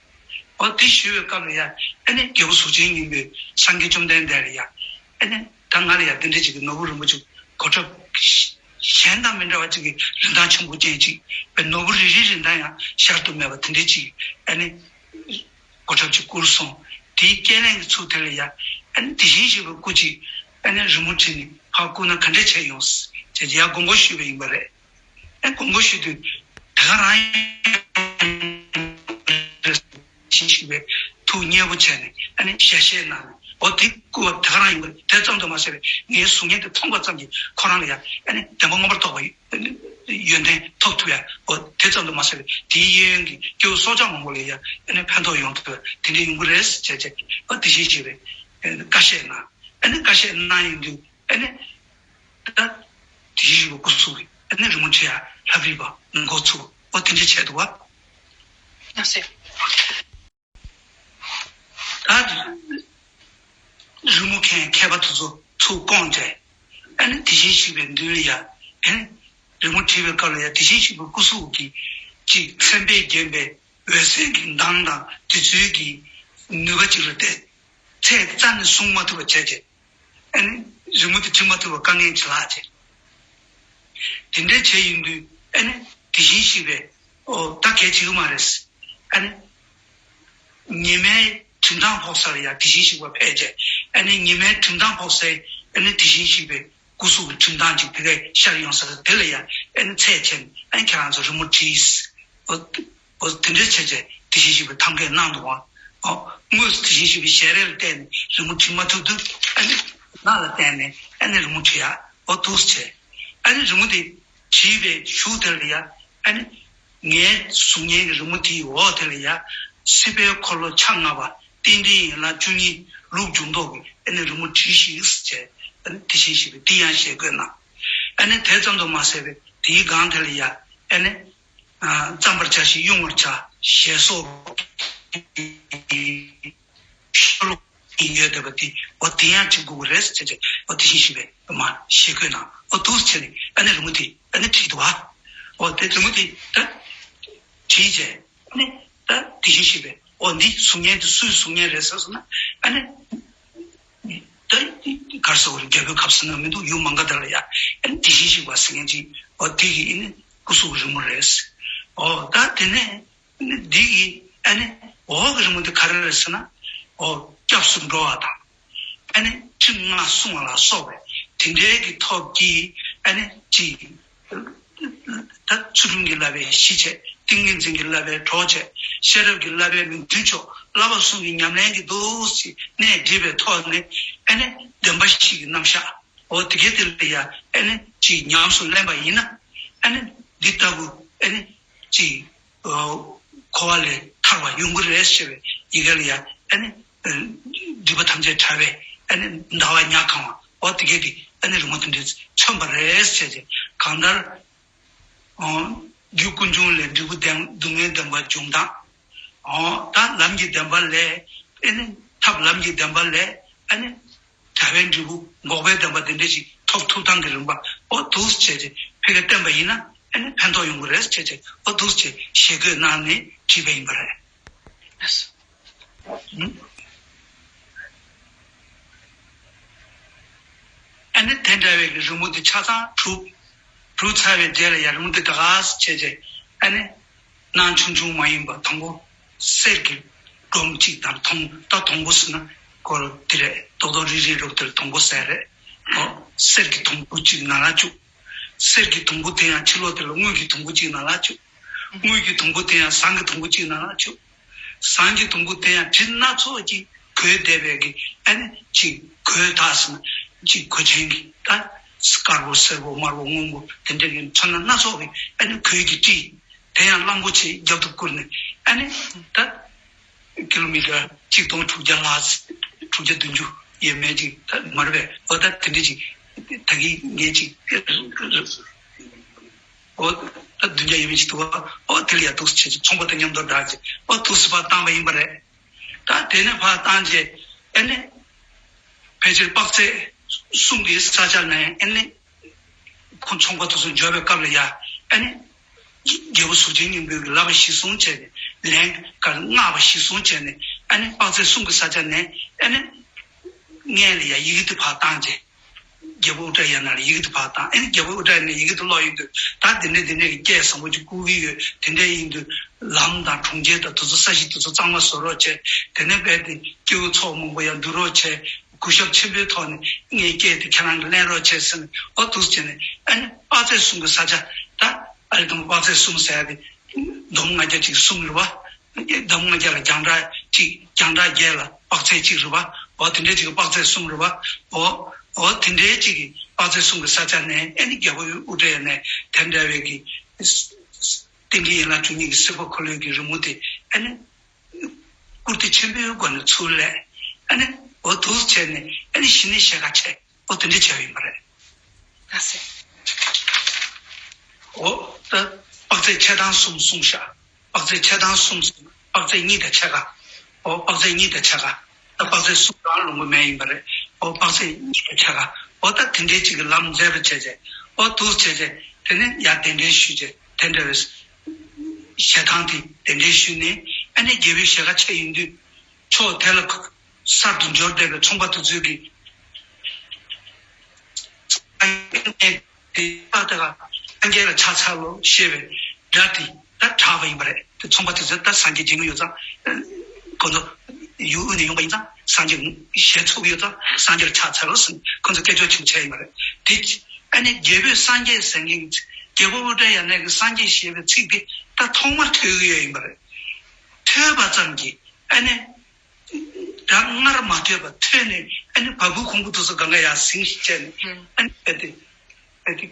འོ་དེ་ཞུས་པའི་སྐབས་ལ་ཡ། ཨ་ནི་རྒྱལ་པོ་གཟུགས་ཅན་སྙིང་པོས་སངས་རྒྱས་བཅོམ་ལྡན་འདས་ལ་ཡ། ཨ་ནི་ད་ང་ལ་ཡ་འདི་འདྲ་ཅིག་གི་ནོར་བུ་རིན་པོ་ཆེ་གོ་ཁྲབ་གཞན་དང་མི་འདྲ་བ་ཅིག་གི་རིན་ཐང་ཆེན་པོ་ཅན་ཅིག་བའི་ནོར་བུ་རེ་རེའི་རིན་ཐང་ཡང་གཞལ་དུ་མེད་པ་དེ་འདྲ་ཅིག་ཨ་ནི་གོ་ཁྲབ་ཅིག་བསྐུར་སོང་། དེའི་སྐྱེས་ལན་གྱི་ཚུལ་དེ་ལ་ཡ། ཨ་ནི་དེ་བཞིན་གཤེགས་པའི་སྐུ་ཅིག་ཨ་ནི་རི་མོ་བྲིས་ནས་ཕར་བསྐུར་ན་ག་འདྲ་བྱས་ཡོང་ཟེར་ཡ་དགོངས་པ་ཞུས་པ་ཡིན་པ་རེད། ཨེ་དགོངས་པ་ཞུས་དུས་དེ་ག་རང་ཡིན་རེད་ཅེས་ཞུས་པས་ཐུགས་མཉེས་པོ་བྱས་ནས་ཨ་ནི་ཞལ་བཞེས་གནང་ནས། འོ་དེ་བསྐུར་བ་དེ་ག་རང་ཡིན་པ་དེ་ཙམ་དུ་མ་ཟད་པའི་ངའི་གཟུགས་བརྙན་དེ་མཐོང་པ་ཙམ་གྱིས་ཁོ་རང་ལ་ཡང་ཨ་ནི་བདེན་པ་མངོན་པར་རྟོགས་པ་ཡོན་ཏན་ཐོབ་ཐུབ་ཡ། འོ་དེ་ཙམ་དུ་མ་ཟད་པའི་དེའི་གཡས་གཡོན་གྱི་སྐྱེ་བོ་སྲོག་ཆགས་མང་པོ་ལ་ཡང་ཨ་ནི་ཕན་ཐོགས་ཡོང་ཐུབ་ཡ་དེ་འདྲ་ཡོང་གི་རེད་ཅེས་བྱས་འོ་དེ་བཞིན་ཞུས་པས་བཀའ་བཞེས་གནང་། ཨ་ནི་བཀའ་བཞེས་གནང་ཡོང་དུས། ཨ་ནི། ད། དེ་བཞིན་གཤེགས་པའི་སྐུ་གཟུགས་ཀྱི་ཨ་ནི་རི་མོ་བྲིས་ཡ་ལྷ་བྲིས་པ་མགོ་ཚུགས་འོ་དེ་འདྲ་བྱས་འདུག་བ། ལགས་སེ། ད། རི་མོ་མཁན་མཁས་པ་དེ་ཚོ་ཚུར་བསྐོངས་ཏེ། ཨ་ནི་དེ་བཞིན་གཤེགས་པའི་མདུན་ལ་ཡ། ཨ་ནི། རི་མོ་བྲིས་པའི་སྐབས་ལ་ཡ་དེ་བཞིན་གཤེགས་པའི་སྐུ་གཟུགས་ཀྱི། ཅིག་མཚན་དཔེས་བརྒྱན་པའི་འོད་ཟེར་གྱི་མདངས་དང་དེ་ཚོའི་གི། ནུས་པ་ཅིག་ལ་བརྟེན། ཚད་རྩ་ནས་བཟུང་མ་ཐུབ་པ་བྱས་རྗེས། ཨ་ནི། རི་མོ་དེ་བྲི་མ་ཐུབ་པ་དཀའ་ངལ་ཅིག་ལྷག་བྱས། དེ་འདྲའི་བྱས་ཡིན་དུས་ཨ་ནི། དེ་བཞིན་གཤེགས་པས། ཨོ་ད་གལ་ཆེ་གི་མ་རེད། ཨ་ནི། ཉི་མའི་གྲིབ་མདངས་ཕོག་ས་ལ་ཡང་དེ་བཞིན་གཤེགས་པ་ཕེབས་རྗེས་ཨ་ནི་ཉི་མའི་གྲིབ་མདངས་ཕོག་སའི་ཨ་ནི་དེ་བཞིན་གཤེགས་པའི་སྐུ་གཟུགས་ཀྱི་གྲིབ་མདངས་ཅིག་དེ་གས་ཤར་ཡོང་ས་དེ་ལ་ཡང་ཨ་ནི་ཚད་བྱས་ནས་ཨ་ནི་ཁྱེད་རང་ཚོ་རི་མོ་བྲིས། ཨོ། འོ་དེ་འདྲའི་བྱས་རྗེས་དེ་བཞིན་གཤེགས་པའི་ཐབས་མཁས་གནང་འདུག་བ། ཨོ། དངོས་སུ་དེ་བཞིན་གཤེགས་པའི་ཞལ་རས་ལ་བལྟས་ནས་རི་མོ་བྲིས་མ་ཐུབ་དུས་ཨ་ནི་ནགས་ལ་བལྟས་ནས་ཨ་ནི་རི་མོ་བྲིས་ཡ་འོ་འདུག་སེ་བྱས། ཨ་ནི་རི་མོ་དེ་བྲིས་པའི་གཞུག་དེ་ལ་ཡ་ཨ་ནི་ངའི་གཟུགས་བརྙན་གྱི་རི་མོ་དེའི་འོག་དེ་ལ་ཡ་སྲིད་པའི་འཁོར་ལོ་ཆ་ལྔ་པ་རྟེན་འབྲེལ་ཡན་ལག་བཅུ་གཉིས་ལུགས་འབྱུང་ལྡོག་གི་ཨ་ནི་རི་མོ་བྲིས་ཤིག་ཟེར་བྱས་ཨ་ནི་དེ་བཞིན་གཤེགས་པས་དེ་ཡང་ཞལ་བཀོད་གནང་། ཨ་ནི་དེ་ཙམ་དུ་མ་ཟད་པའི་དེའི་སྒང་དེ་ལ་ཡ་ཨ་ནི། བརྩམ་པར་བྱ་ཞིང་དབྱུང་བར་བྱ། ཞེས་སོགས་ཤོ་ལོ་ཀ་ཡོད་བསྡད་པ་དེ་འོ་དེ་ཡང་བྲི་དགོས་ཀྱི་རེད་ཟེར་བྱས་འོ་དེ་བཞིན་གཤེགས་པས་མར་ཞལ་བཀོད་གནང་འོ་འདུག་སེ་བྱས་ནས་ཨ་ནི་རི་མོ་དེ་ཨ་ནི་བྲིས་འདུག་བ། འོ་དེ་རི་མོ་དེ་ད་བྲིས་བྱས་ཨ་ནི་ད་དེ་བཞིན་གཤེགས་པས་འོ་འདི་གཟུགས་བརྙན་དེ་སུའི་གཟུགས་བརྙན་རེད་ཟེར་སོང་ན་ཨ་ནི། ད་གར་སོགས་རྒྱལ་པོའི་ཁབ་ཟེར་ན་མི་འདུག་ཡུལ་མ་འགའ་དག་ལ་ཡ་ཨ་ནི་དེ་བཞིན་གཤེགས་པ་ཟེར་མཁན་ཅིག་འོ་དེ་གི་ཨ་ནི་སྐུ་གཟུགས་རི་མོ་རེད། འོ་ད་དེ་ནས་ཨ་ནི་འདི་གི་ཨ་ནི་འོག་གི་རི་མོ་འདི་ག་རེ་རེད་ཟེར་ན་འོ་སྐྱབས་སུ་འགྲོ་བ་དང་ཨ་ནི་ཁྲིམས་ལྔ་སྲུང་བ་ལ་སོགས་པའི་དེ་འདྲའི་གི་ཐོབ་ཀྱི་ཨ་ནི་ཅིག་ད་ཚུལ་ཁྲིམས་ཀྱི་བསླབ་པའི་གཞི་བྱས། ཏིང་ངེ་འཛིན་གྱི་བསླབ་པའི་གྲོགས་བྱས། ཤེས་རབ་ཀྱི་བསླབ་པའི་མིང་མཐུན་ཕྱོགས་བསླབ་པ་གསུམ་གྱི་ཉམས་ལེན་གྱི་འདུག་སེ་གནས་འདྲིས་པའི་ཐོག་ནས་ཨ་ནི་བདེན་པ་བཞི་གི་རྣམ་གཞག་འོ་དེ་གའི་དེ་ལ་ཡ་ཨ་ནི་ཅིག་ཉམས་སུ་ལེན་པ་ཡིན་ན་ཨ་ནི་འདི་ལྟ་བུ་ཨ་ནི་ཅིག་འཁོར་བ་ལས་ཐར་བ་ཡོང་གི་རེད་ཟེར་བའི་ཡི་གེ་ལ་ཡ་ཨ་ནི་སྒྲིབ་པ་ཐམས་ཅད་བྲལ་བའི་ཨ་ནི་ཟླ་བ་ཉ་གང་བ་འོ་དེ་གའི་དེ་ཨ་ནི་རི་མོ་དེ་འདྲས་མཚོན་པ་རེད་ཟེར་ཏེ་གང་ལྟར། རྒྱུ་ཀུན་འབྱུང་ལས་འབྲས་བུ་ལྡན་སྡུག་བསྔལ་བདེན་པ་འབྱུང་སྟངས། ལམ་གྱི་བདེན་པ་ལས་ཨ་ནི་ཐབས་ལམ་གྱི་བདེན་པ་ལས་ཨ་ནི་བྱ་བའི་འབྲས་བུ་འགོག་པའི་བདེན་པ་འདི་འདྲ་ཞིག་ཐོབ་ཐུབ་སྟངས་ཀྱི་རིམ་པ་འོ་འདུག་སེ་བྱས་ཏེ་ཕ་གིར་བསྟན་པ་ཡིན་ན་ཨ་ནི་ཕན་ཐོགས་ཡོང་གི་རེད་ཟེར་ཏེ་འོ་འདུག་སེ་ཞལ་བཀོད་གནང་ནས་བྲིས་པ་ཡིན་པ་རེད། ཨ་ནི་དེ་འདྲ་བའི་གི་རི་མོ་དེ་ཆ་ཚང་གྲུབ། གྲུབ་ཚར་བའི་རྗེས་ལ་ཡང་རི་མོ་དེ་ག་ག་བྱས་རྗེས་ཨ་ནི། སྣ་ཆུང་ཆུང་མ་ཡིན་པ་དང་པོ་གསེར་གྱི་སྒྲོམ་གཅིག་དང་དང་ད་དང་པོ་ཟེར་ན་ཁོ་དེ་རེད་རྡོག་རྡོག་རིལ་རིལ་རུ་དེར་དང་པོ་ཟེར་རེད། ཨོ། གསེར་གྱི་དང་པོ་གཅིག་ནང་ལ་བཅུག་གསེར་གྱི་དང་པོ་དེ་ཡང་ཕྱི་ལོགས་དེ་ལ་དངུལ་གྱི་དང་པོ་གཅིག་ནང་ལ་བཅུག་དངུལ་གྱི་དང་པོ་དེ་ཡང་ཟངས་ཀྱི་དང་པོ་གཅིག་ནང་ལ་བཅུག་ཟངས་ཀྱི་དུམ་བུ་དེ་ཡང་དྲི་སྣ་ཚོགས་ཀྱིས་གོས་བསྡད་པའི་གི་ཨ་ནི་ཅིག་གོས་དག་ཟེར་ན་ཅིག་གོས་ཆེན་གྱི་ད་དཀར་པོ་སེར་པོ་དམར་པོ་སྔོན་པོ་དེ་འདྲ་གི་ཚོན་སྣ་ཚོགས་ཀྱི་ཨ་ནི་གོས་ཀྱིས་དཀྲིས་དེ་ཡང་གླང་པོ་ཆེ་རྒྱབ་ཏུ་བསྐུར་ནས་ཨ་ནི་ད་ཀི་ལོ་མི་ཊར་གཅིག་སྟོང་དྲུག་བརྒྱ་ལྷག་དྲུག་བརྒྱ་བདུན་ཅུ་ཡས་མས་ཅིག་ད་མ་རེད་པས་འོ་ད་དེ་འདྲ་ཅིག་ད་གི་ངས་ཅིག་ཨོ། ད་བདུན་བརྒྱ་ཡས་མས་ཅིག་འདུག་བ། ཨོ་དེ་ལ་ཡ་འདུག་སེ་བྱས་ཚོང་པ་དང་མཉམ་དུ་བསྒྲགས་རྗེས་ཨོ་འདུག་སེ་ཕར་བཏང་བ་ཡིན་པ་རེད། ད་དེ་ནས་ཕར་བཏང་རྗེས་ཨ་ནི། ཕལ་ཆེར་དཔག་ཚད་གསུམ་གྱི་ས་ཆ་ནས་ཨ་ནི། ཁོ་ཚོང་པ་དེ་ཚོ་འབྱོར་བའི་སྐབས་ལ་ཡ་ཨ་ནི། རྒྱལ་པོ་གཟུགས་ཅན་སྙིང་པོའི་བསླབ་པ་གཞི་བཟུང་བྱས་ཏེ་ ལན་ག་སྔགས་པ་གཞི་བཟུང་བྱས་ནས་ཨ་ནི་དཔག་ཚད་གསུམ་གྱི་ས་ཆ་ནས་ཨ་ནི་སྔོན་ལ་ཡ་ཡི་གེ་དེ་ཕར་བཏང་རྗེས། རྒྱལ་པོ་ཨུ་ཏྲ་ཡ་ན་ལ་ཡི་གེ་དེ་ཕར་བཏང་། ཨ་ནི་རྒྱལ་པོ་ཨུ་ཏྲ་ཡ་ནས་ཡི་གེ་དེ་ཀློག་ཡོང་དུས་ད་དེ་འདྲས་དེ་འདྲས་ཀྱི་སྐད་བཟང་པོ་ཅིག་བསྐུར་གྱི་ཡོད། དེ་འདྲས་ཡིན་དུས་ལམ་དང་གྲོང་ཁྱེར་དང་དེ་ཚོ་ས་གཞི་དེ་ཚོ་གཙང་མ་བཟོ་རོགས་བྱས། དེ་ནས་རྦད་དེ་སྐྱེ་བོ་ཚོགས་མང་པོ་ཡང་འདུ་རོགས་བྱས། གུས་ཞབས་ཆེན་པོའི་ཐོག་ནས་ངའི་སྐད་དེ་ཁྱེད་རང་གིས་ལེན་རོགས་བྱས་ཟེར་ནས། ཨོ་འདུག་སེ་བྱས་ནས་ཨ་ནི་དཔག་ཚད་གསུམ་གྱི་ས་ཆ། ད་ཨ་རི་དང་དཔག་ཚད་གསུམ་ཟེར་ཡ་དེ་སྡོམ་ལྔ་བརྒྱ་གཅིག་གསུམ་རེད་པ། སྡོམ་ལྔ་བརྒྱ་ལ་རྒྱང་གྲགས་གཅིག་རྒྱང་གྲགས་བརྒྱད་ལ་དཔག་ཚད་གཅིག་རེད་པ། ཨོ་དེ་འདྲའི་གཅིག་གི་དཔག་ཚད་གསུམ་རེད་པ། ཨོ་ཨོ་དེ་འདྲའི་གཅིག་གི་དཔག་ཚད་གསུམ་གྱི་ས་ཆ་ནས་ཨ་ནི་རྒྱལ་པོ་ཨུ་ཏྲ་ཡ་ནས་དེ་འདྲ་བའི་གི་རྟེན་འབྲེལ་ཡན་ལག་བཅུ་གཉིས་ཀྱི་སྲིད་པ་འཁོར་ལོའི་གི་རི་མོ་དེ་ཨ་ནི། བཀུར་སྟི་ཆེན་པོའི་སྒོ་ནས་ཚུར་ལེན། ཨ་ནི་འོ་འདུག་བྱས་ནས་ཨ་ནི་གཞི་ནས་ཞལ་ཁ་ཕྱེ། འོ་དེ་འདྲ་བྱས་པ་ཡིན་པ་རེད། ལགས་སེ། འོ་ད་དཔག་ཚད་ཆ་ཚང་གསུམ་གསུངས་ཤག་དཔག་ཚད་ཆ་ཚང་གསུམ་གསུངས། དཔག་ཚད་གཉིས་དང་ཕྱེད་ཀ་འོ་དཔག་ཚད་གཉིས་དང་ཕྱེད་ཀ་ད་དཔག་ཚད་གསུམ་རང་ལོངས་པ་མེད་ཡིན་པ་རེད། འོ་དཔག་ཚད་གཉིས་དང་ཕྱེད་ཀ་འོ་ད་དེ་འདྲའི་ཅིག་གི་ལམ་མཛེས་པ་བྱས་བྱས། འོ་འདུག་བྱས་བྱས་དེ་ནས་ཡར་གདན་འདྲེན་ཞུས་བྱས་དེ་འདྲ་བའི། ཞལ་ཐང་དེ་གདན་འདྲེན་ཞུས་ནས་ཨ་ནི་རྒྱལ་པོའི་ཞལ་ཁ་ཕྱེ་ཡོང་དུས། ཕྱོགས་དེ་ལ་གསར་དུ་འབྱོར་བསྡད་པའི་ཚོང་པ་དེ་ཚོས་ཀྱིས། དེ་ལྟ་ག་སངས་རྒྱས་ལ་ཕྱག་འཚལ་ལོ་ཞེས་པའི་སྒྲ་དེ་ད་གྲགས་པ་ཡིན་པ་རེད། དེ་ཚོང་པ་དེ་ཚོས་ད་སངས་རྒྱས་མཇལ་མྱོང་ཡོད་ཙང་། ཁོ་ཚོ་ཡུལ་དབུས་ནས་ཡོང་པ་ཡིན་ཙང་སངས་རྒྱས་ཞལ་འཚོལ་གྱི་ཡོད་ཙང་སངས་རྒྱས་ལ་ཕྱག་འཚལ་ལོ་ཟེར་ཁོ་ཚོས་སྐད་ཅོར་ཆེན་པོ་བྱས་ཡིན་པ་རེད། དེ་ཨ་ནི་རྒྱལ་པོས་སངས་རྒྱས་ཟེར་མཁན་རྒྱལ་པོ་ཨུ་ཏྲ་ཡ་ན་གིས་སངས་རྒྱས་ཞེས་པའི་ཚིག་དེ་ད་ཐོག་མར་ཐོས་ཀྱི་ཡོད་ཡིན་པ་རེད། ཐོས་པ་ཙམ་གྱིས་ཨ་ནི། ད་སྔར་མ་ཐོས་པ་ཐོས་ནས་ཨ་ནི་བ་སྤུའི་ཁུང་བུ་དེ་ཚོ་གང་ག་ཡར་ཟིང་ཞིག་བྱས་ནས་ཨ་ནི་རྦད་དེ་རྦད་དེ་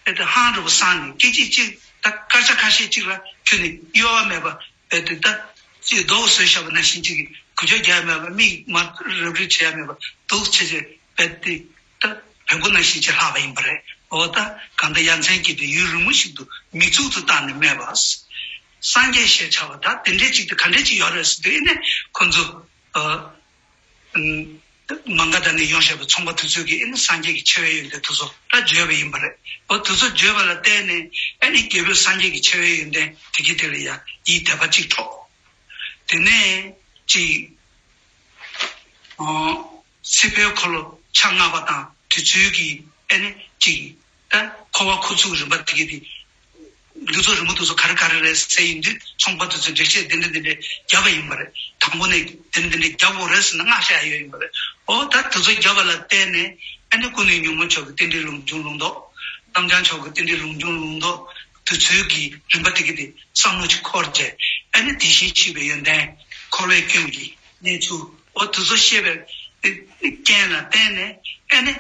རྦད་དེ་ཧང་འདྲ་པོ་སངས་ནས་སྐད་ཅིག་གཅིག་ད་སྐར་ཆ་ཁ་ཤས་གཅིག་ལ་ཁྱོན་ནས་གཡོ་བ་མེད་པ་རྦད་དེ་ད་ཅིག་རྡོ་བཟོས་བཞག་པ་ནང་བཞིན་ཅིག་གི་གུ་ཅོ་རྒྱག་མེད་པ་མིག་མ་རབ་རིབ་བྱས་ཡ་མེད་པ་འདུག་བྱས་བྱས་རྦད་དེ་ད་བོན་པོ་ནང་བཞིན་ཅིག་ལྷག་པ་ཡིན་པ་རེད། འོ་ད་གང་ལྟར་ཡ་མཚན་གྱི་དུས་ཡུན་རིང་མོ་ཞིག་ཏུ་མིག་མཚུར་དུ་བལྟས་ནས་སྨྲས་པ། སངས་རྒྱས་ཞེས་བྱ་བ་ད་དེ་འདྲའི་ཅིག་དེ་ག་འདྲའི་ཅིག་ཡོད་རེད་ཟེར་དུས་ཨེ་ནས་ཁོ་ཚོ་ཨ་ཨུམ་མ་ག་དྷ་ནས་ཡོང་བཞག་པའི་ཚོང་པ་དེ་ཚོས་ཀྱིས་ཨེ་ནས་སངས་རྒྱས་ཀྱི་ཆེ་བའི་ཡོན་ཏན་དེ་ཚོ་ད་བརྗོད་པ་ཡིན་པ་རེད། འོ་དེ་ཚོ་བརྗོད་པ་ལ་བརྟེན་ནས་ཨེ་ནས་རྒྱལ་པོས་སངས་རྒྱས་ཀྱི་ཆེ་བའི་ཡོན་ཏན་དེ་གྱིས་དེ་ལ་ཡང་ཡིད་དད་པ་ཅིག་འཕྲོག་དེ་ནས་ཅིག་ཨོ། སྲིད་པའི་འཁོར་ལོ་ཆ་ལྔ་པ་དང་དེ་ཚོའི་གི་ཨེ་ནི་ཅིག་ད་འཁོར་བ་འཁོར་ཚུལ་རིམ་པ་དེ་གི་དེ། འདི་ཚོ་རི་མོ་དེ་ཚོ་ག་རེ་ག་རེ་རེད་ཟེར་ཡིན་དུས་ཚོང་པ་དེ་ཚོས་འགྲེལ་བཤད་འདི་འདྲ་འདི་འདྲ་བརྒྱབ་པ་ཡིན་པ་རེད། དང་པོ་ནས་འདི་འདྲ་འདི་འདྲ་བརྒྱབ་དགོས་རེད་ཟེར་ན་སྔགས་བཤད་ཡ་ཡོད་ཡིན་པ་རེད། འོ་ད་དེ་ཚོ་བརྒྱབ་པ་ལ་བརྟེན་ནས་ཨེ་ནི་ཀུན་ནས་ཉོན་མོངས་མཆོག་གི་རྟེན་འབྲེལ་ལུང་སྦྱོང་ལུང་རྟོགས། རྟ་མགྲིན་མཆོག་གི་རྟེན་འབྲེལ་ལུང་སྦྱོང་ལུང་རྟོགས་དེ་ཚོའི་གི་རིམ་པ་དེ་གི་དེ་བསམ་བློ་ཅིག་འཁོར་བྱས་ཨེ་ནི་དེ་བཞིན་གཤེགས་པའི་ཡོན་ཏན་འཁོར་བའི་སྐྱོན་གྱི། གནས་ཚུལ་འོ་དེ་ཚོ་ཤེས་པའི་རྐྱེན་ལ་བརྟེན་ནས་ཨ་ནི་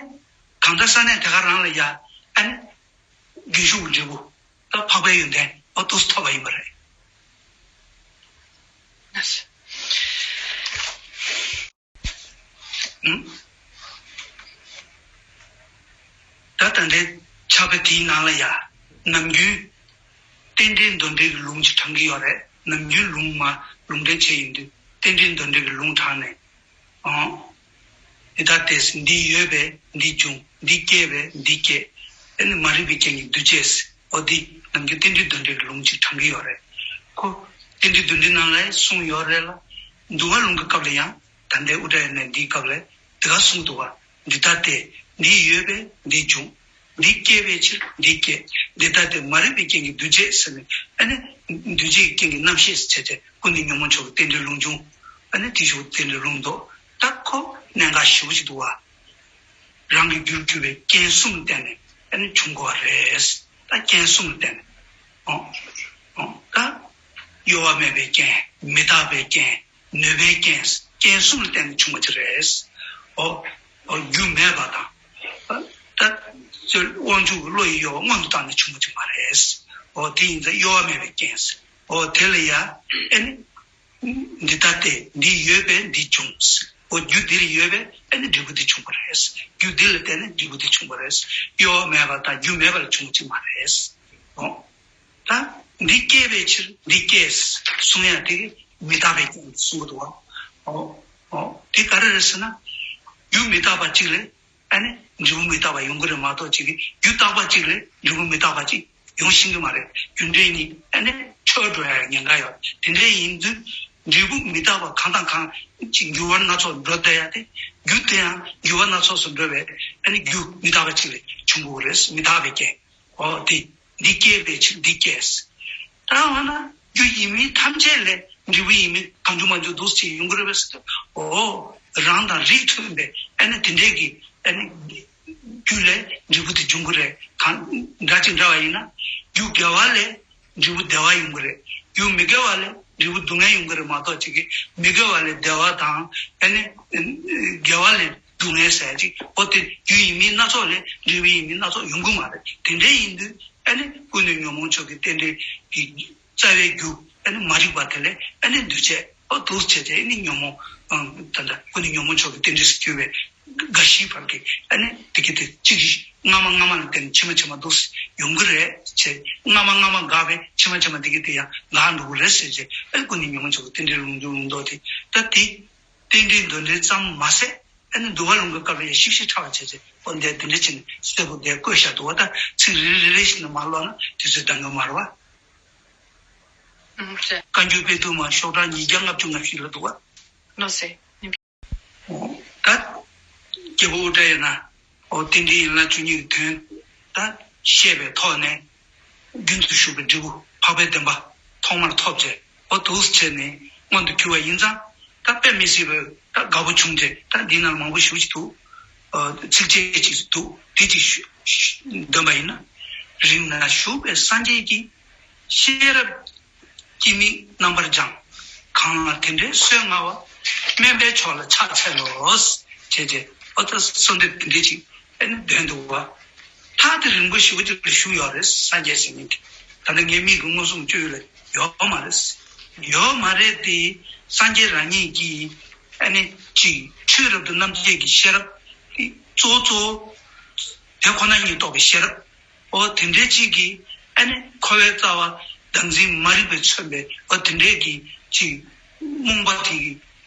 གང་ལྟར་ས་གནས་དེ་ག་རང་ལ་ཡ་ཨ་ནི་རྒྱུན་ཞུགས་འབྲས་བུ་ད་འཕགས་པའི་ཡོན་ཏན་འོ་དེ་ཚོ་ཐོབ་པ་ཡིན་པ་རེད། ད་ལྟ་འདྲའི་ཕྱག་དཔེ་དེའི་ནང་ལ་ཡ་ནམ་རྒྱུན་རྟེན་འབྲེལ་འདོན་འབྲེལ་གྱི་ལུང་ཅིག་དྲངས་ཀྱི་ཡོད་རེད། ནམ་རྒྱུན་ལུང་མ་ལུང་འདྲེན་བྱས་ཡིན་དུས་རྟེན་འབྲེལ་འདོན་འབྲེལ་གྱི་ལུང་དྲངས་ནས། ཨང་། འདི་ལྟ་སྟེ། འདི་ཡོད་པས་འདི་འབྱུང་། འདི་སྐྱེས་པས་འདི་སྐྱེ། ཨེ་ནི་མ་རིག་པའི་རྐྱེན་གྱིས་འདུ་བྱེད། འོ་འདི་ནམ་རྒྱུན་རྟེན་འབྲེལ་འདོན་འབྲེལ་གྱི་ལུང་ཅིག་དྲངས་ཀྱི་ཡོད་རེད། ཁོ་རྟེན་འབྲེལ་འདོན་འབྲེལ་ནང་ལ་གསུངས་ཡོད་རེད་ལ། འདུལ་བ་ལུང་གི་སྐབས་ལ་ཡང་ད་ལྟའི་ཨུ་ཏྲ་ཡ་ན་འདིའི་སྐབས་ལ་འདི་ག་གསུངས་འདུག་བ། འདི་ལྟ་སྟེ། འདི་ཡོད་པས་འདི་འབྱུང་། འདི་སྐྱེ་བའི་ཕྱིར་འདི་སྐྱེ། འདི་ལྟ་སྟེ་མ་རིག་པའི་རྐྱེན་གྱིས་འདུ་བྱེད་ཟེར་ནས་ཨ་ནི་འདུ་བྱེད་ཀྱི་རྐྱེན་གྱིས་རྣམ་ཤེས་སུ་བྱས་ཏེ་ཀུན་ནས་ཉོན་མོངས་མཆོག་གི་རྟེན་འབྲེལ་ལུང་འབྱུང་། ཨ་ནི་དེ་ཞུ་རྟེན་འབྲེལ་ལུང་རྟོགས། ད་ཁོ་གནད་འགག་ཞེ་པོ་ཞིག་འདུག་བ། རང་གི་རྒྱུར་གྱུར་པའི་རྐྱེན་གསུམ་ལ་བརྟེན་ནས་ཨ་ནི་བྱུང་དགོས་པ་རེད། ད་རྐྱེན་གསུམ་ལ་བརྟེན་ནས། ཨོ། ཨོ། ད་གཡོ་བ་མེད་པའི་རྐྱེན། མི་རྟག་པའི་རྐྱེན། ནུས་པའི་རྐྱེན། རྐྱེན་གསུམ་ལ་བརྟེན་ནས་བྱུང་བ་ཅིག་རེད། ཨོ། ཨོ། རྒྱུ་མེད་པ་དང་། ད་དབང་ཕྱུག་གི་བློ་ཡི་གཡོ་བ་སྔོན་དུ་བཏང་ནས་བྱུང་བ་ཅིག་མ་རེད། ཨོ། དེ་ཡིན་ཙང་གཡོ་བ་མེད་པའི་རྐྱེན། ཨོ། དེ་ལ་ཡ་ཨེ་ནི། འདི་ལྟ་སྟེ། འདི་ཡོད་པས་འདི་འབྱུང་། ཨོ། རྒྱུ་འདི་ལ་ཡོད་པས་ཨེ་ནི་འབྲས་བུ་འདི་བྱུང་བ་རེད། རྒྱུ་འདི་ལ་བརྟེན་ནས་འབྲས་བུ་འདི་བྱུང་བ་རེད། གཡོ་བ་མེད་པ་དང་རྒྱུ་མེད་པ་ལ་བྱུང་བ་ཅིག་མ་རེད། ཨོ། ད་འདི་སྐྱེ་བའི་ཕྱིར་འདི་སྐྱེས་གསུང་ཡ་དེ་མི་རྟག་པའི་རྐྱེན་གསུང་གི་འདུག་བ། ཨོ། ཨོ། དེ་ག་རེ་རེད་ཟེར་ན། རྒྱུ་མི་རྟག་པ་གཅིག་ལས་ཨ་ནི་འབྲས་བུ་མི་རྟག་པ་ཡོང་གི་རེད་མ་གཏོགས་གཅིག་གིས་རྒྱུ་རྟག་པ་གཅིག་ལས་འབྲས་བུ་མི་རྟག་པ་གཅིག་ཡོང་ཤེས་ཀྱི་མ་རེད། རྒྱུ་འབྲས་གཉིས་ཨ་ནི་ཕྱོགས་ ཨོ་འགྲོ་ཡ་ཉེན་ཁ་ཡོད། དེ་འདྲ་ཡིན་དུས་འབྲས་བུ་མི་རྟག་པ་གང་དང་གང་ཅིག་འགྱུར་བ་སྣ་ཚོགས་འགྲོ་བསྡད་ཡ་དེ། རྒྱུ་དེ་ཡང་འགྱུར་བ་སྣ་ཚོགས་སུ་འགྲོ་བའི་ཨ་ནི་རྒྱུ་མི་རྟག་པ་ཅིག་ལས་བྱུང་དགོས་རེད། མི་རྟག་པའི་རྐྱེན། ཨོ་དེ་འདི་སྐྱེས་པའི་ཕྱིར་འདི་སྐྱེས། ད་འོ་ན་རྒྱུ་ཡིན་མིན་ཐམས་ཅད་ལས་འབྲས་བུ་ཡིན་མིན་གང་བྱུང་མང་བྱུང་འདུག་ཅིག་ཡོང་གི་རེད་པས་ཟེར་ཏེ། ཨོ་རང་དང་རིགས་མཐུན་པའི་ཨ་ནི་དེ་འདྲས་ཀྱི་ཨ་ནི་རྒྱུ་ལས་འབྲས་བུ་དེ་འབྱུང་གི་རེད། གང་འདྲ་ཅིག་འདྲ་བ་ཡིན་ན་རྒྱུ་དགེ་བ་ལས་འབྲས་བུ་བདེ་བ་ཡོང་གི་རེད། རྒྱུ་མི་དགེ་བ་ལས་འབྲས་བུ་སྡུག་བསྔལ་ཡོང་གི་རེད་མ་གཏོགས་ཅིག་གི་མི་དགེ་བ་ལས་བདེ་བ་དང་ཨ་ནི་དགེ་བ་ལས་སྡུག་བསྔལ་ཟེར་ཅིག་འོ་དེ་རྒྱུ་ཡིན་མིན་སྣ་ཚོགས་ལས་འབྲས་བུ་ཡིན་མིན་སྣ་ཚོགས་ཡོང་གི་མ་རེད། དེ་འདྲ་ཡིན་དུས་ཨ་ནི་ཀུན་ནས་ཉོན་མོངས་ཕྱོགས་ཀྱི་རྟེན་འབྲེལ་གྱི་རྩ་བའི་རྒྱུ་ཨ་ནི་མ་རིག་པ་དེ་ལས་ཨ་ནི་འདུས་བྱས་ཨོ་འདུས་བྱས་དེ་ཨ་ནི་ཉོན་མོངས་ཨང་ད་ལྟ་ཀུན་ནས་ཉོན་མོངས་ཕྱོགས་ཀྱི་རྟེན་འབྲེལ་སུ་གྱུར་པའི་རྒ་ཤིའི་བར་གྱི་ཨ་ནི་དེ་གི་དེ་གཅིག་གི་སྔ་མ་སྔ་མ་ལ་བརྟེན་ནས་ཕྱི་མ་ཕྱི་མ་འདུས་ཡོང་གི་རེད་བྱས། སྔ་མ་སྔ་མ་འགགས་པས་ཕྱི་མ་ཕྱི་མ་དེ་གི་དེ་ཡང་འགག་འགྲོ་གི་རེད་ཟེར་བྱས། ཨ་ནི་ཀུན་ནས་ཉོན་མོངས་ཕྱོགས་ཀྱི་རྟེན་འབྲེལ་ལུང་འདྲེན་ལུང་རྟོགས་དེ་ད་དེ། རྟེན་འབྲེལ་འདོད་འབྲེལ་ཙམ་མ་ཟད་ཨ་ནི་འདུལ་བ་ལུང་གི་སྐབས་ལ་ཡང་ཤིབ་ཤིབ་ཕྲ་བ་བྱས་ཚེ་ཨོ་འདས་དེ་འདྲ་བྱས་ནས་གསལ་པོ་འདས་བཀོད་བཞག་འདུག་བ། ད་ཚིག་རེ་རེ་རེ་བཞིན་དུ་མར་ཀློག་ན་དུས་ཚོད་འདང་གི་མ་རེད་བ། ཨུམ་རེད། བཀའ་འགྱུར་དཔེ་དུ་མ་ཤོག་གྲངས་ཉིས་བརྒྱ་ལྔ་བཅུ་ང་བཞི་ལ་འདུག་བ། ལགས་སེ། ད་རྒྱལ་པོ་ཨུ་ཏྲ་ཡ་ན། ཨོ་རྟེན་འབྲེལ་ཡན་ལག་བཅུ་གཉིས་ཀྱི་དོན་ད་བཤད་པའི་ཐོག་ནས། རྒྱུན་དུ་ཞུགས་པའི་འབྲས་བུ་འཕགས་པའི་བདེན་པ་ཐོག་མར་ཐོབ་བྱས་ཨོ་འདུག་བྱས་ནས་མངོན་དུ་གྱུར་པ་ཡིན་ཙང་། ད་དཔེ་མི་སྲིད་པའི་ད་དགའ་པོ་བྱུང་སྟེ། ད་འདི་ནང་མང་པོ་ཞེ་པོ་ཅིག་འདུག་ཨ་ཚིགས་བཅད་ཅིག་འདུག་དེ་ཅིག་ཞུ་ཞུ་འདོན་པ་ཡིན་ན། རིང་ན་བཞུགས་པའི་སངས་རྒྱས་ཀྱིས། ཤེས་རབ་ཀྱི་མིག་རྣམ་པར་སྦྱངས། གང་ལ་དེ་འདྲའི་སྲོལ་མངའ་བ། དམན་པའི་ཕྱོགས་ལ་ཕྱག་འཚལ་ལོ། ཞེས་བྱས་ཨོ་ད་གསོལ་འདེབས་འདི་འདྲ་ཅིག་ཨ་ནི་འདོན་འདུག་བ། ཐག་དེ་རིང་པོ་ཞེ་པོ་ཅིག་ལ་བཞུགས་ཡོད་རེད། སངས་རྒྱས་ཟེར་མཁན་དེ། ད་ལྟ་ངའི་མིག་གི་མངོན་སུམ་བཅོས་ལ་ཡོད་མ་རེད། ཡོད་མ་རེད་དེ། སངས་རྒྱས་རང་ཉིད་ཀྱིས་ཨ་ནི་ཅིག་ཆོས་རབ་ཏུ་རྣམ་འབྱེད་ཀྱི་ཤེས་རབ་དེ་གཙོ་བོ་གཙོ་བོ་དེ་ཁོ་ན་ཉིད་རྟོགས་པའི་ཤེས་རབ། ཨོ་དེ་འདྲའི་ཅིག་གིས་ཨ་ནི་འཁོར་བའི་རྩ་བ་བདག་འཛིན་མ་རིག་པས་མཚོན་པའི་ཨོ་དེ་འདྲའི་གི་ཅིག་རྨོངས་པ་དེ་གི་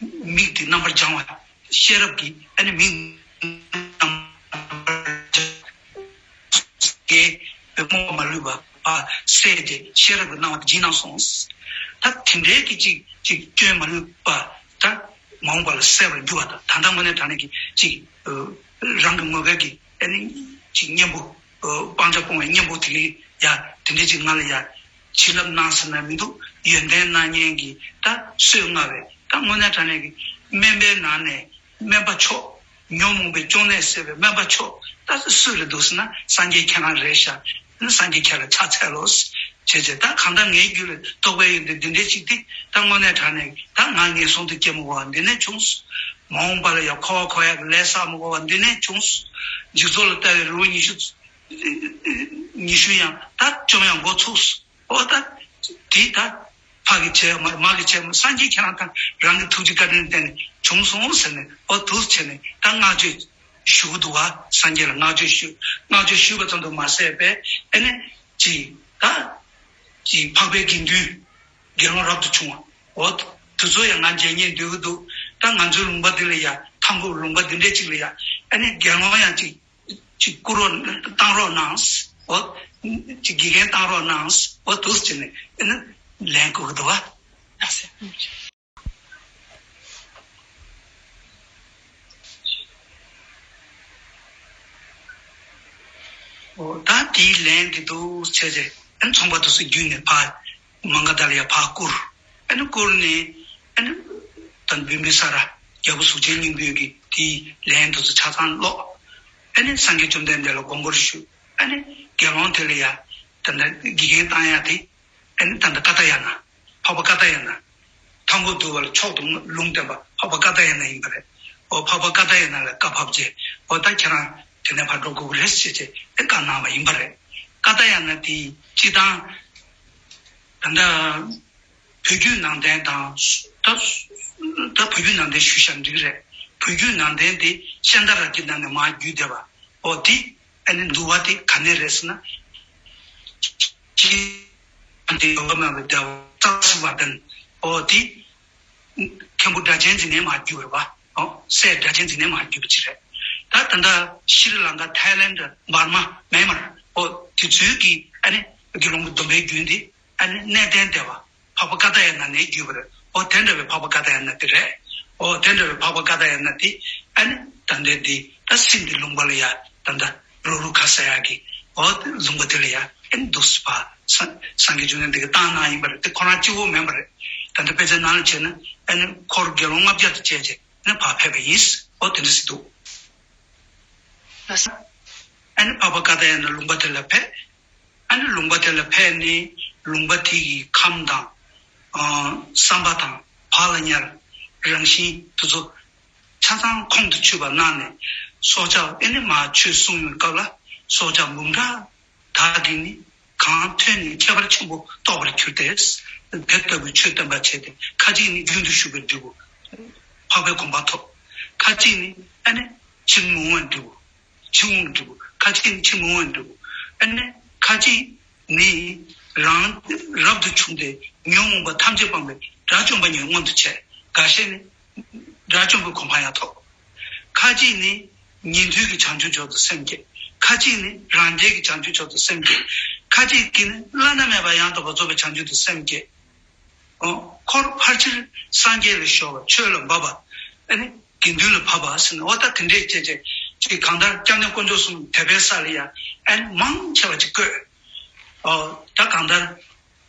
མིག་དེ་རྣམ་པར་སྦྱང་བ། ཤེས་རབ་ཀྱི་ཨ་ནི་མིག་རྣམ་པར་སྦྱང་བའི་རྨོངས་པ་མ་ལུས་པ་བསལ་ཏེ་ཤེས་རབ་ཀྱི་སྣང་བ་སྦྱིན་གནང་སོང་། ད་དེ་འདྲའི་གི་ཅིག་ཅིག་སྐྱོན་མ་ལུས་པ་ད་མ་འོངས་པ་ལ་གསལ་བར་འགྱུར་བ་དང་། ད་ལྟ་དངོས་གནས་དྲང་གནས་ཀྱི་ཅིག་རང་གི་ངོ་སྐལ་གྱི་ཨ་ནི་ཅིག་གཉེན་པོ། སྤང་བྱ་སྤོང་བའི་གཉེན་པོ་དེ་གིས་ཡ་དེ་འདྲའི་ཅིག་ང་ལ་ཡ་བྱིན་རླབས་གནང་ཟེར་ན་མི་འདུག་ཡོན་ཏན་གནང་མཁན་གྱི་ད་སྲོལ་མངའ་བའི་ད་དངོས་གནས་དྲང་གནས་ཀྱི་དམན་པའི་ནང་ནས་དམན་པ་མཆོག་ཉོན་མོངས་པའི་གཅོང་ནད་སེལ་བའི་དམན་པ་མཆོག་ད་སུ་རེད་འདུག་ཟེར་ན་སངས་རྒྱས་ཁྱེད་རང་རེད་ཤག་ཨ་ནི་སངས་རྒྱས་ཁྱེད་ལ་ཕྱག་འཚལ་ལོ། བྱས་བྱས་ད་གང་ལྟར་ངའི་རྒྱུད་ལ་རྟོགས་པའི་ཡོན་ཏན་འདི་འདྲའི་ཅིག་དེ་ད་དངོས་གནས་དྲང་གནས་ད་ང་ངན་སོང་དུ་སྐྱེ་མི་དགོས་པ་འདི་ནས་བྱུང་སོང་། མ་འོངས་པ་ལ་ཡང་འཁོར་བ་འཁོར་ཡག་གི་ལས་བསགས་མི་དགོས་པ་འདི་ནས་བྱུང་སོང་། འཇིག་ཚོགས་ལ་ལྟ་བའི་རི་བོ་ཉི་ཤུ། ཉི་ཤུ་ཡང་ད་བཅོམ་ཡང་འགོ་ཚུགས་སོ། ཨོ་ད་དེ་ད་ཕ་གི་བྱས་མ་མ་གི་བྱས་མ་སངས་རྒྱས་ཁྱེད་རང་ད་རང་གི་ཐུགས་རྗེ་བཀའ་དྲིན་བརྟེན་ནས་བྱུང་སོང་ཟེར་ནས་ཨོ་འདུག་བྱས་ནས་ད་བསྔགས་བརྗོད་ཞུ་གི་འདུག་བ། སངས་རྒྱས་ལ་བསྔགས་བརྗོད་ཞུ། བསྔགས་བརྗོད་ཞུས་པ་ཙམ་དུ་མ་ཟད་པས་ཨ་ནི་ཅིག་ད་ཅིག་འཕགས་པའི་དགེ་འདུན་དགེ་སློང་རབ་ཏུ་བྱུང་བ། ཨོ་དེ་ཚོ་ཡང་ང་མཇལ་སྙིང་འདོད་ཀྱི་འདུག་ད་ང་ཚོའི་ལུང་པ་འདི་ལ་ཡ་མཐའ་འཁོབ་ལུང་པ་འདི་འདྲས་ཅིག་ལ་ཡ་ཨ་ནི་དགེ་སློང་ཡང་ཅིག་ཅིག་བསྐུར་རོགས་བཏང་རོགས་གནང་། ཨོ། ཅིག་དགེ་རྒན་བཏང་རོགས་གནང་། ཨོ་འདུག་ཟེར་ནས་ཨེ་ནི་ལན་བསྐུར་གི་འདུག་བ། ཨོ་ད་དེའི་ལན་དེ་འདུག་བྱས་རྗེས་ཨེ་ནི་ཚོང་པ་དེ་ཚོ་བརྒྱུད་ནས་ཕར། མ་ག་དྷ་ལ་ཡ་ཕར་བསྐུར། ཨ་ནི་བསྐུར་ནས་ཨ་ནི་ད་བིམ་བི་ས་ར་རྒྱལ་པོ་གཟུགས་ཅན་སྙིང་པོའི་གི་དེའི་ལན་དེ་ཚོ་ཆ་ཚང་ཀློག་ཨ་ནི་སངས་རྒྱས་བཅོམ་ལྡན་འདས་ལ་དགོངས་སྐོར་ཞུ། ཨ་ནི་དགེ་སློང་དེ་ལ་ཡ་ད་ལྟ་དགེ་རྒན་བཏང་ཡ་དེ་ཨ་ནི་ད་ལྟ་ཀ་ཏ་ཡ་ན། འཕགས་པ་ཀ་ཏ་ཡ་ན། མཐའ་འཁོབ་འདུལ་བ་ལ་མཆོག་ཏུ་ལུང་བསྟན་པ་འཕགས་པ་ཀ་ཏ་ཡ་ན་ཡིན་པ་རེད། ཨོ་འཕགས་པ་ཀ་ཏ་ཡ་ན་ལ་བཀའ་ཕབ་རྗེས་ཨོ་ད་ཁྱེད་རང་དེ་ནས་ཕར་འགྲོ་དགོས་ཀྱི་རེད་ཟེར་རྗེས་ཨེ་བཀའ་གནང་བ་ཡིན་པ་རེད། ཀ་ཏ་ཡ་ན་དེ་སྤྱི་བཏང་། ད་ལྟ་བོད་བརྒྱུད་ནང་བསྟན་དང་། ད་ད་བོད་བརྒྱུད་ནང་བསྟན་ཞུས་བཞག་འགྲིག་རེད། བོད་བརྒྱུད་ནང་བསྟན་དེ་ཤཱནྟ་རཀྵི་ཏ་ནས་མར་བརྒྱུད་བསྡད་པ། ཨོ་དེ་ཨ་ནི་འདུལ་བ་དེ་ག་ནས་རེད་ཟེར་ན། ཅི་དེ་ཡོ་ག་མ་བའི་ཟླ་བ་རྩ་སྲིད་པ་དང་། ཨོ་དེ་མཁན་པོ་སྒྲ་གཅན་འཛིན་ནས་མར་བརྒྱུད་པ་རེད་པ། ཨོ་སྲས་སྒྲ་གཅན་འཛིན་ནས་མར་བརྒྱུད་པ་ཅིག་རེད། ད་ད་ལྟ་ཤྲི་ལང་ཀ་ཐའི་ལེན་ཌ་འབར་མ་མེན་མར་ཨོ་དེ་ཚོའི་གི་ཨ་ནི་དགེ་སློང་གི་སྡོམ་པའི་རྒྱུན་དེ། ཨ་ནི་གནས་བརྟན་སྡེ་པ་ འཕགས་པ་ཀ་ཏ་ཡ་ན་ནས་བརྒྱུད་པ་རེད། འོ་དེ་འདྲ་བའི་འཕགས་པ་ཀ་ཏ་ཡ་ན་དེ་རེད། འོ་དེ་འདྲ་བའི་འཕགས་པ་ཀ་ཏ་ཡ་ན་དེ་ཨ་ནི་ད་ལྟའི་འདི་ད་སིན་དི་ལུང་པ་ལ་ཡ་ད་ལྟ་རོ་རུ་ཁ་ཟེར་ཡག་གི་འོ་ལུང་པ་དེ་ལ་ཡ་ཨ་ནི་འདུག་སེ་ཕར་སངས་རྒྱས་བཅོམ་ལྡན་འདས་ཀྱིས་བཏང་གནང་ཡིན་པ་རེད། དེ་ཁོ་རང་གཅིག་པོ་མིན་པ་རེད། ད་ལྟ་དཔེ་ཆ་ནང་ལ་བྱས་ན་ཨ་ནི་འཁོར་དགེ་སློང་ལྔ་བརྒྱ་དང་བཅས་བྱས་ནས་ཕར་ཕེབས་པ་ཡིན། འོ་དེ་འདྲ་ཞིག་འདུག་ཨ་ནི་འཕགས་པ་ཀ་ཏ་ཡ་ན་ལུང་པ་དེ་ལ་ཕེབས། ཨ་ནི་ལུང་པ་དེ་ལ་ཕེབས་ནས་ལུང་པ་དེ་གི་ཁམས་དང་། ཨ། བསམ་པ་དང་བག་ལ་ཉལ། རང་བཞིན་དེ་ཚོ་ཆ་ཚང་ཁོང་དུ་ཆུད་པ་གནང་ནས་སྲོག་ཆགས་ཨེ་ནི་མ་ཆོས་གསུང་བའི་སྐབས་ལ་སྲོག་ཆགས་འབུམ་ཕྲག་དག་གིས་ནི་གང་ཐོས་ནས་ཁྱད་པར་ཆེན་པོ་རྟོགས་པར་གྱུར་ཏེ། དེ་ལྟ་བུའི་ཆོས་སྟོན་པར་བྱས་ཏེ། ཁ་ཅིག་ནི་རྒྱུན་དུ་ཞུགས་པའི་འབྲས་བུ་འཕགས་པའི་གོ་འཕང་ཐོབ། ཁ་ཅིག་ནི་ཨ་ནི་ཕྱིར་མི་འོང་བའི་འབྲས་བུ། ཕྱིར་འོང་འབྲས་བུ། ཁ་ཅིག་ནི་ཕྱིར་མི་འོང་འབྲས་བུ། ཨ་ནི་ཁ་ཅིག་ནི་རང་རབ་ཏུ་བྱུང་སྟེ་ཉོན་མོངས་པ་ཐམས་ཅད་སྤངས་པའི་དགྲ་བཅོམ་པ་ཉིད་མངོན་དུ་བྱས། འགའ་ཤས་ནི་དགྲ་བཅོམ་པའི་གོ་འཕང་ཡང་ཐོབ། ཁ་ཅིག་ནི་ཉན་ཐོས་ཀྱི་བྱང་ཆུབ་མཆོག་ཏུ་སེམས་བསྐྱེད། ཁ་ཅིག་ནི་རང་རྒྱལ་གྱི་བྱང་ཆུབ་མཆོག་ཏུ་སེམས་བསྐྱེད། ཁ་ཅིག་གིས་ནི་བླ་ན་མེད་པ་ཡང་དག་པར་རྫོགས་པའི་བྱང་ཆུབ་ཏུ་སེམས་བསྐྱེད། འོ། འཁོར་ཕལ་ཆེར་སངས་རྒྱས་ལ་ཤོར་བ། ཆོས་ལ་འབབ་པ། ཨ་ནི་དགེ་འདུན་ལ་བབས་པ་ཟེར་ནས། འོ་ད་དེ་འདྲས་བྱས་བྱས་ཅིག་གང་ལྟར་སྐྱབས་གནས་དཀོན་མཆོག་གསུམ་དད་པའི་ས་ལ་ཡ་ཨ་ནི་མང་ཆེ་བ་ཅིག་བཀོད། འོ་ད་གང་ལྟར་བྱང་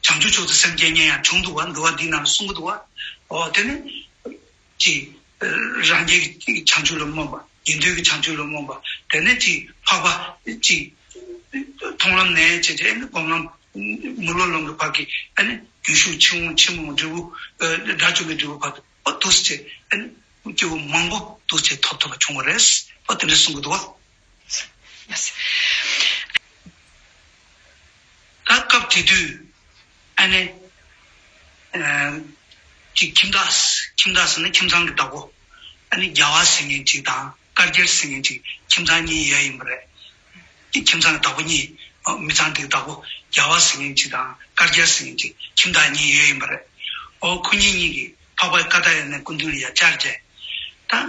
ཆུབ་མཆོག་ཏུ་སེམས་བསྐྱེད་མཁན་ཡང་བྱུང་འདུག་བ། འདུལ་བ་འདིའི་ནང་ལ་གསུང་གི་འདུག་བ། འོ་དེ་ནི་ཅིག་རང་རྒྱལ་གྱི་བྱང་ཆུབ་ལ་རྨོངས་པ། ཉན་ཐོས་ཀྱི་བྱང་ཆུབ་ལ་རྨོངས་པ། དེ་ནས་ཅིག་འཕགས་པ་ཅིག་མཐོང་ལམ་ནས་བྱས་བྱས་ཨ་ནི་སྒོམ་ལམ། མི་སློབ་ལམ་གྱི་བར་གྱི་ཨ་ནི་རྒྱུན་ཞུགས། ཕྱིར་འོང་། ཕྱིར་མི་འོང་། འབྲས་བུ། ཨ། དགྲ་བཅོམ་པའི་འབྲས་བུ་བར་དུ། འོ་འདུག་སེ་བྱས་ཨ་ནི་སྐྱེ་བོ་མང་པོ་འདུག་སེ་ཐོབ་ཐུབ་པ་བྱུང་བ་རེད། འོ་དེ་འདྲ་གསུང་གི་འདུག་བ། ད་སྐབས་དེ་དུས་ཨ་ནི། ཨ། ཅིག་ཁྱིམ་བདག་ཁྱིམ་བདག་ཟེར་ན་ཁྱིམ་ཚང་གི་བདག་པོ། ཨ་ནི་རྒྱལ་བ་ཟེར་མཁན་ཅིག་དང་བཀའ་རྒྱལ་ཟེར་མཁན་ཅིག་ཁྱིམ་ཚང་གཉིས་ཡོད་ཡིན་པ་རེད། ཁྱིམ་ཚང་གི་བདག་པོ་གཉིས། མི་ཚང་དེའི་བདག་པོ་རྒྱལ་བ་ཟེར་མཁན་ཅིག་དང་བཀའ་རྒྱལ་ཟེར་མཁན་ཅིག་ཁྱིམ་བདག་གཉིས་ཡོད་ཡིན་པ་རེད། འོ་ཁོ་གཉིས་གཉིས་ཀྱིས་འཕགས་པ་ཀ་ཏ་ཡ་ནའི་སྐུ་མདུན་ལ་ཡ་བཅར་བྱས། ད་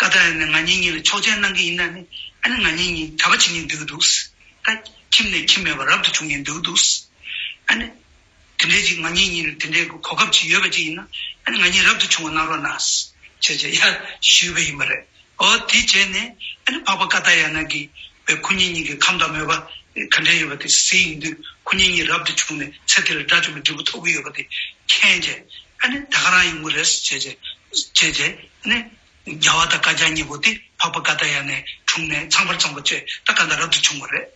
ཀ་ཏ་ཡ་ནས་ང་གཉིས་གཉིས་ལ་ཆོག་མཆན་གནང་གི་ཡིན་ན་ནི་ཨ་ནི་ང་གཉིས་གཉིས་གྲྭ་པ་བྱེད་མཁན་འདུག་འདུག་ད་ཁྱིམ་ནས་ཁྱིམ་མེད་པར་རབ་ཏུ་བྱུང་མཁན་འདུག་འདུག་ཨ་ནི་དེ་འདྲའི་ཅིག་ང་གཉིས་གཉིས་ལ་དེ་འདྲའི་གོ་སྐབས་ཅིག་ཡོད་པ་ཅིག་ཡིན་ན་ཨ་ནི་ང་གཉིས་རབ་ཏུ་བྱུང་བ་གནང་རོགས་གནང་ཞེས་བྱས་ཡར་ཞུས་པ་ཡིན་པ་རེད། འོ་དེ་བྱས་ནས་ཨ་ནི་འཕགས་པ་ཀ་ཏ་ཡ་ན་གིས་བས་ཁོ་གཉིས་གཉིས་ཀྱི་ཁམས་དང་མོས་པ་ག་འདྲ་ཡོད་པ་དེ་གཟིགས་ཡོང་དུས་ཁོ་གཉིས་གཉིས་རབ་ཏུ་བྱུང་ནས་ཚེ་འདི་ལ་དགྲ་བཅོམ་པའི་འབྲས་བུ་ཐོབ་ཀྱི་ཡོད་པ་དེ་མཁྱེན་བྱས་ཨ་ནི་ད་ག་རང་ཡོང་གི་རེད་ཟེར་བྱས་བྱས་བྱས་བྱས་ཨ་ནི། རྒྱལ་བ་དང་བཀའ་རྒྱ་གཉིས་པོ་དེ་འཕགས་པ་ཀ་ཏ་ཡ་ནའི་དྲུང་ནས་ཚང་ཕར་ཚང་པོ་བཅས་ད་ག་ད་རབ་ཏུ་བྱུང་བ་རེད།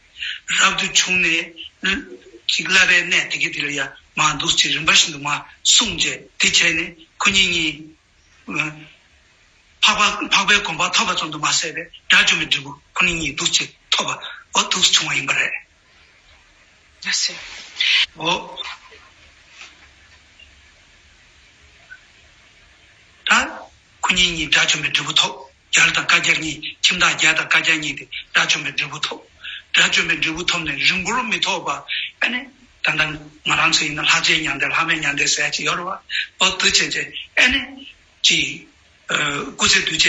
རབ་ཏུ་བྱུང་ནས་ཅིག་བསླབ་པའི་གནས་དེ་གི་དེ་ལ་ཡ་མར་འདུག་ཅིག་རིམ་པ་བཞིན་དུ་མར་གསུངས་བྱས་དེ་བྱས་ནས་ཁོ་གཉིས་གཉིས་འཕགས་པ་འཕགས་པའི་གོ་འཕང་ཐོབ་པ་ཙམ་དུ་མ་ཟད་པའི་དགྲ་བཅོམ་པའི་འབྲས་བུ་ཁོ་གཉིས་གཉིས་འདུག་ཅིག་ཐོབ་པ་འོ་འདུག་བྱུང་བ་ཡིན་པ་རེད། ཨ་སེ། འོ། ད་ཁོ་གཉིས་གཉིས་དགྲ་བཅོམ་པའི་འབྲས་བུ་ཐོབ། རྒྱལ་དང་བཀའ་རྒྱ་གཉིས་ཁྱིམ་བདག་རྒྱལ་དང་བཀའ་རྒྱ་གཉིས་དེ་དགྲ་བཅོམ་པའི་འབྲས་བུ་ཐོབ། དགྲ་བཅོམ་པའི་འབྲས་བུ་ཐོབ་ནས་རིང་པོར་མི་ཐོགས་པ་ཨ་ནི་ད་ལྟ་ང་རང་ཚོ་ཡིན་ན་ལྷ་རྫས་མྱང་འདས་ལྷ་མེད་མྱང་འདས་ཟེར་ཡ་ཅིག་ཡོད་རེད་བ། འོ་དེ་བྱས་བྱས་ཨ་ནི་ཅིག་སྐུ་ཚེ་དུས་བཅད་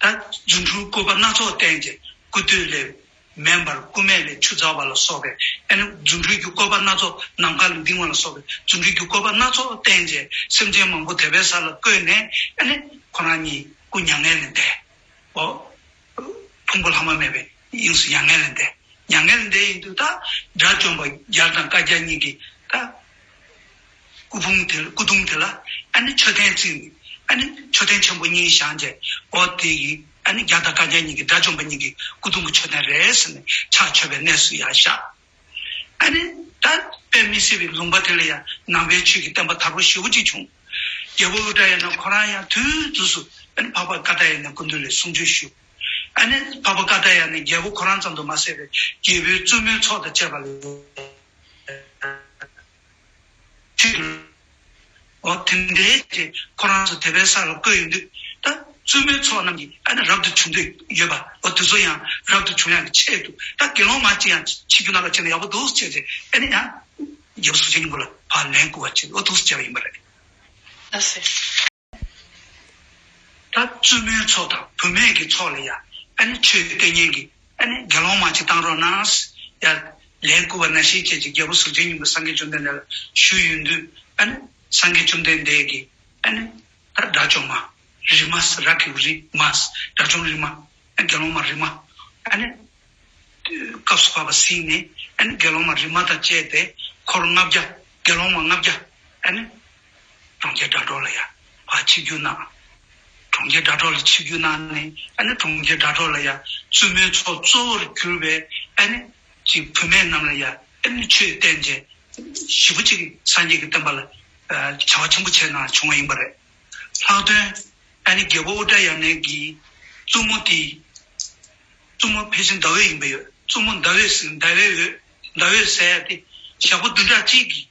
ད་རྫུ་འཕྲུལ་བཀོད་པ་སྣ་ཚོགས་བསྟན་བྱས་སྐུ་སྟོད་ལས། མེ་འབར་སྐུ་མེ་ལས་ཆུ་འཛག་པ་ལ་སོགས་པའི་ཨ་ནི་རྫུ་འཕྲུལ་གྱི་བཀོད་པ་སྣ་ཚོགས་ནམ་མཁའ་ལ་ལྡིང་བ་ལ་སོགས་པའི་རྫུ་འཕྲུལ་གྱི་བཀོད་པ་སྣ་ཚོགས་བསྟན་བྱས་སེམས་ཅན་མང་པོ་དད་པའི་ས་ལ་བཀོད་ནས་ཨ་ནི་ཁོ་རང་གཉིས་སྐུ་མྱ་ངན་ལས་འདས། འོ། ཕུང་པོ་ལྷག་མ་མེད་པའི་དབྱིངས་སུ་མྱ་ངན་ལས་འདས། མྱ་ངན་ལས་འདས་ཡིན་དུས་ད་དགྲ་བཅོམ་པ་རྒྱལ་དང་བཀའ་རྒྱ་གཉིས་ཀྱིས་ད། སྐུ་ཕུང་དེ་སྐུ་གདུང་དེ་ལ་ཨ་ནི་མཆོད་རྟེན་བརྩིགས་ནས་ཨ་ནི་མཆོད་རྟེན་ཆེན་པོ་གཉིས་བཞེངས་བྱས་འོ་དེ་ཡི་ཨ་ནི་རྒྱལ་དང་བཀའ་རྒྱ་གཉིས་ཀྱི་དགྲ་བཅོམ་པ་གཉིས་ཀྱི་སྐུ་གདུང་གི་མཆོད་རྟེན་རེད་ཟེར་ནས་ཕྱག་མཆོད་པའི་གནས་སུ་ཡར་བཞག་ཨ་ནི་ད་དཔེ་མི་སྲིད་པའི་ལུང་པ་དེ་ལ་ཡང་ནང་པའི་ཆོས་ཀྱི་བསྟན་པ་དར་པོ་ཞེ་པོ་ཅིག་བྱུང་། རྒྱལ་པོ་ཨུ་ཏྲ་ཡ་ན་ཁོ་རང་ཡང་དུས་དུས་སུ་ཨ་ནི་འཕགས་པ་ཀ་ཏ་ཡ་ནའི་སྐུ་མདུན་ལ་གསུང་ཆོས་ཞུ། ཨ་ནི་འཕགས་པ་ཀ་ཏ་ཡ་ནའི་རྒྱལ་པོ་ཁོ་རང་ཙམ་དུ་མ་ཟད་པའི་རྒྱལ་པོའི་བཙུན་མོའི་ཚོགས་དང་བཅས་པ་ལ། འོ་དེ་འདྲའི་དེ་ཁོ་རང་ཚོ་དད་པའི་ས་ལ་བཀོད་ཡོང་དུས་ད་བཙུན་མོའི་ཚོགས་རྣམས་ཀྱིས་ཨ་ནི་རབ་ཏུ་བྱུང་འདོད་ཡོད་པ་འོ་དེ་ཚོ་ཡང་རབ་ཏུ་བྱུང་ཡག་གི་ཆེད་དུ་ད་དགེ་སློང་མ་གཅིག་ཡང་ཆིབས་རྒྱུ་ན་ལ་བྱས་ན་ཡག་པོ་འདུག་ཟེར་བྱས་ཨ་ནི་ཡང་རྒྱལ་པོ་གཟུགས་ཅན་སྙིང་པོ་ལ་ཕར་ལན་བསྐུར་བ་བྱས་འོ་འདུག་ཟེར་བྱས་པ་ཡིན་པ་རེད། ལགས་སོ། ད་བཙུན་མོའི་ཚོགས་དང་བུད་མེད་ཀྱི་ཚོགས་ལ་ཡང་ཨ་ནི་ཆོས་སྟོན་མཁན་གྱི་ཨ་ནི་དགེ་སློང་མ་ཅིག་བཏང་རོགས་གནང་། ཡ་ལན་བསྐུར་བ་ནང་བཞིན་བྱས་ཀྱི་རྒྱལ་པོ་གཟུགས་ཅན་སྙིང་པོ་སངས་རྒྱས་བཅོམ་ལྡན་འདས་ལ་ཞུས་ཡོང་དུས་ ཨ་ནི་སངས་རྒྱས་བཅོམ་ལྡན་འདས་ཀྱིས་ཨ་ནི་ད་དགྲ་བཅོམ་མ་རི་མ་ར་གི་རི་མ་དགྲ་བཅོམ་རི་མ་དགེ་སློང་མ་རི་མ་ཨ་ནི་སྐབས་སུ་བབས་པ་ཟིན་ནས་ཨ་ནི་དགེ་སློང་མ་རི་མ་དང་བཅས་ཏེ་འཁོར་ལྔ་བརྒྱ་དགེ་སློང་མ་ལྔ་བརྒྱ་ཨ་ནི་གྲོང་ཁྱེར་སྒྲ་སྒྲོགས་ལ་ཡ་ཕར་ཆིབས་བསྒྱུར་གནང་། གྲོང་ཁྱེར་སྒྲ་སྒྲོགས་ལ་ཆིབས་བསྒྱུར་གནང་ནས་ཨ་ནི་གྲོང་ཁྱེར་སྒྲ་སྒྲོགས་ལ་ཡ་བཙུན་མོའི་ཚོགས་གཙོ་བོར་གྱུར་པའི་ཨ་ནི་ཅིག་བུད་མེད་རྣམས་ལ་ཡ་ཨ་ནི་ཆོས་བསྟན་བྱས་ཞེ་པོ་ཅིག་སངས་རྒྱས་ཀྱི་བསྟན་པ་ལ་བྱ་བ་ཆེན་པོ་བྱས་གནང་བྱུང་བ་ཡིན་པ་རེད། ལྷག་དོན་ཨ་ནི་རྒྱལ་པོ་ཨུ་དྲ་ཡ་ན་གི་བཙུན་མོ་དེ་བཙུན་མོ་ཕལ་ཆེར་ཟླ་འོད་ཡིན་པ་ཡོད། བཙུན་མོ་ཟླ་འོད་ཟེར་ཟླ་འོད་འོད་ཟླ་འོད་ཟེར་ཡ་དེ་ཞག་པོ་བདུན་ཕྲག་གཅིག་གི་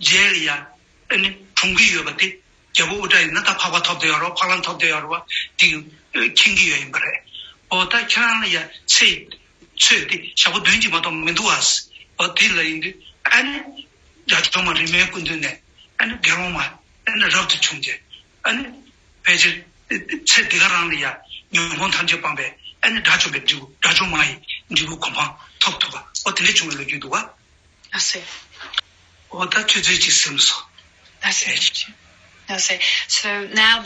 རྗེས་ལ་ཡ་ཨ་ནི་གྲོངས་ཀྱི་ཡོད་པ་དེ་རྒྱལ་པོ་ཨུ་དྲ་ཡིན་ན་ད་འཕགས་པ་ཐོབ་བསྡད་ཡོད་རེད་བ། འཕགས་ལམ་ཐོབ་བསྡད་ཡོད་རེད་བ། དེ་མཁྱེན་གྱི་ཡོད་ཡིན་པ་རེད། འོ་ད་ཁྱེད་རང་ལ་ཡ་ཚེ་ཚོད་དེ་ཞག་པོ་བདུན་གྱིས་མ་གཏོགས་མི་འདུག་ཨ། འོ་དེ་ལ་ཡིན་དུས་ཨ་ནི་དགྲ་བཅོམ་མ་རི་མའི་སྐུ་མདུན་ནས་ཨ་ནི་དགེ་སློང་མ་ཨ་ནི་རབ་ཏུ་བྱུང་རྗེས་ཨ་ནི་ཕལ་ཆེར་ཚེ་འདི་ག་རང་ལ་ཡ་ཉོན་མོངས་ཐམས་ཅད་སྤངས་པའི་ཨ་ནི་དགྲ་བཅོམ་པའི་འབྲས་བུ་དགྲ་བཅོམ་མ་ཡི་འབྲས་བུ་གོ་འཕང་ཐོབ་ཐུབ་པ་འོ་དེ་འདྲ་བྱུང་བའི་ལོ་རྒྱུས་འདུག་བ། I see. འོ་ད་ཁྱོད་ཚོས་ཅིག་གསུངས་སོང་། I see. I see. So now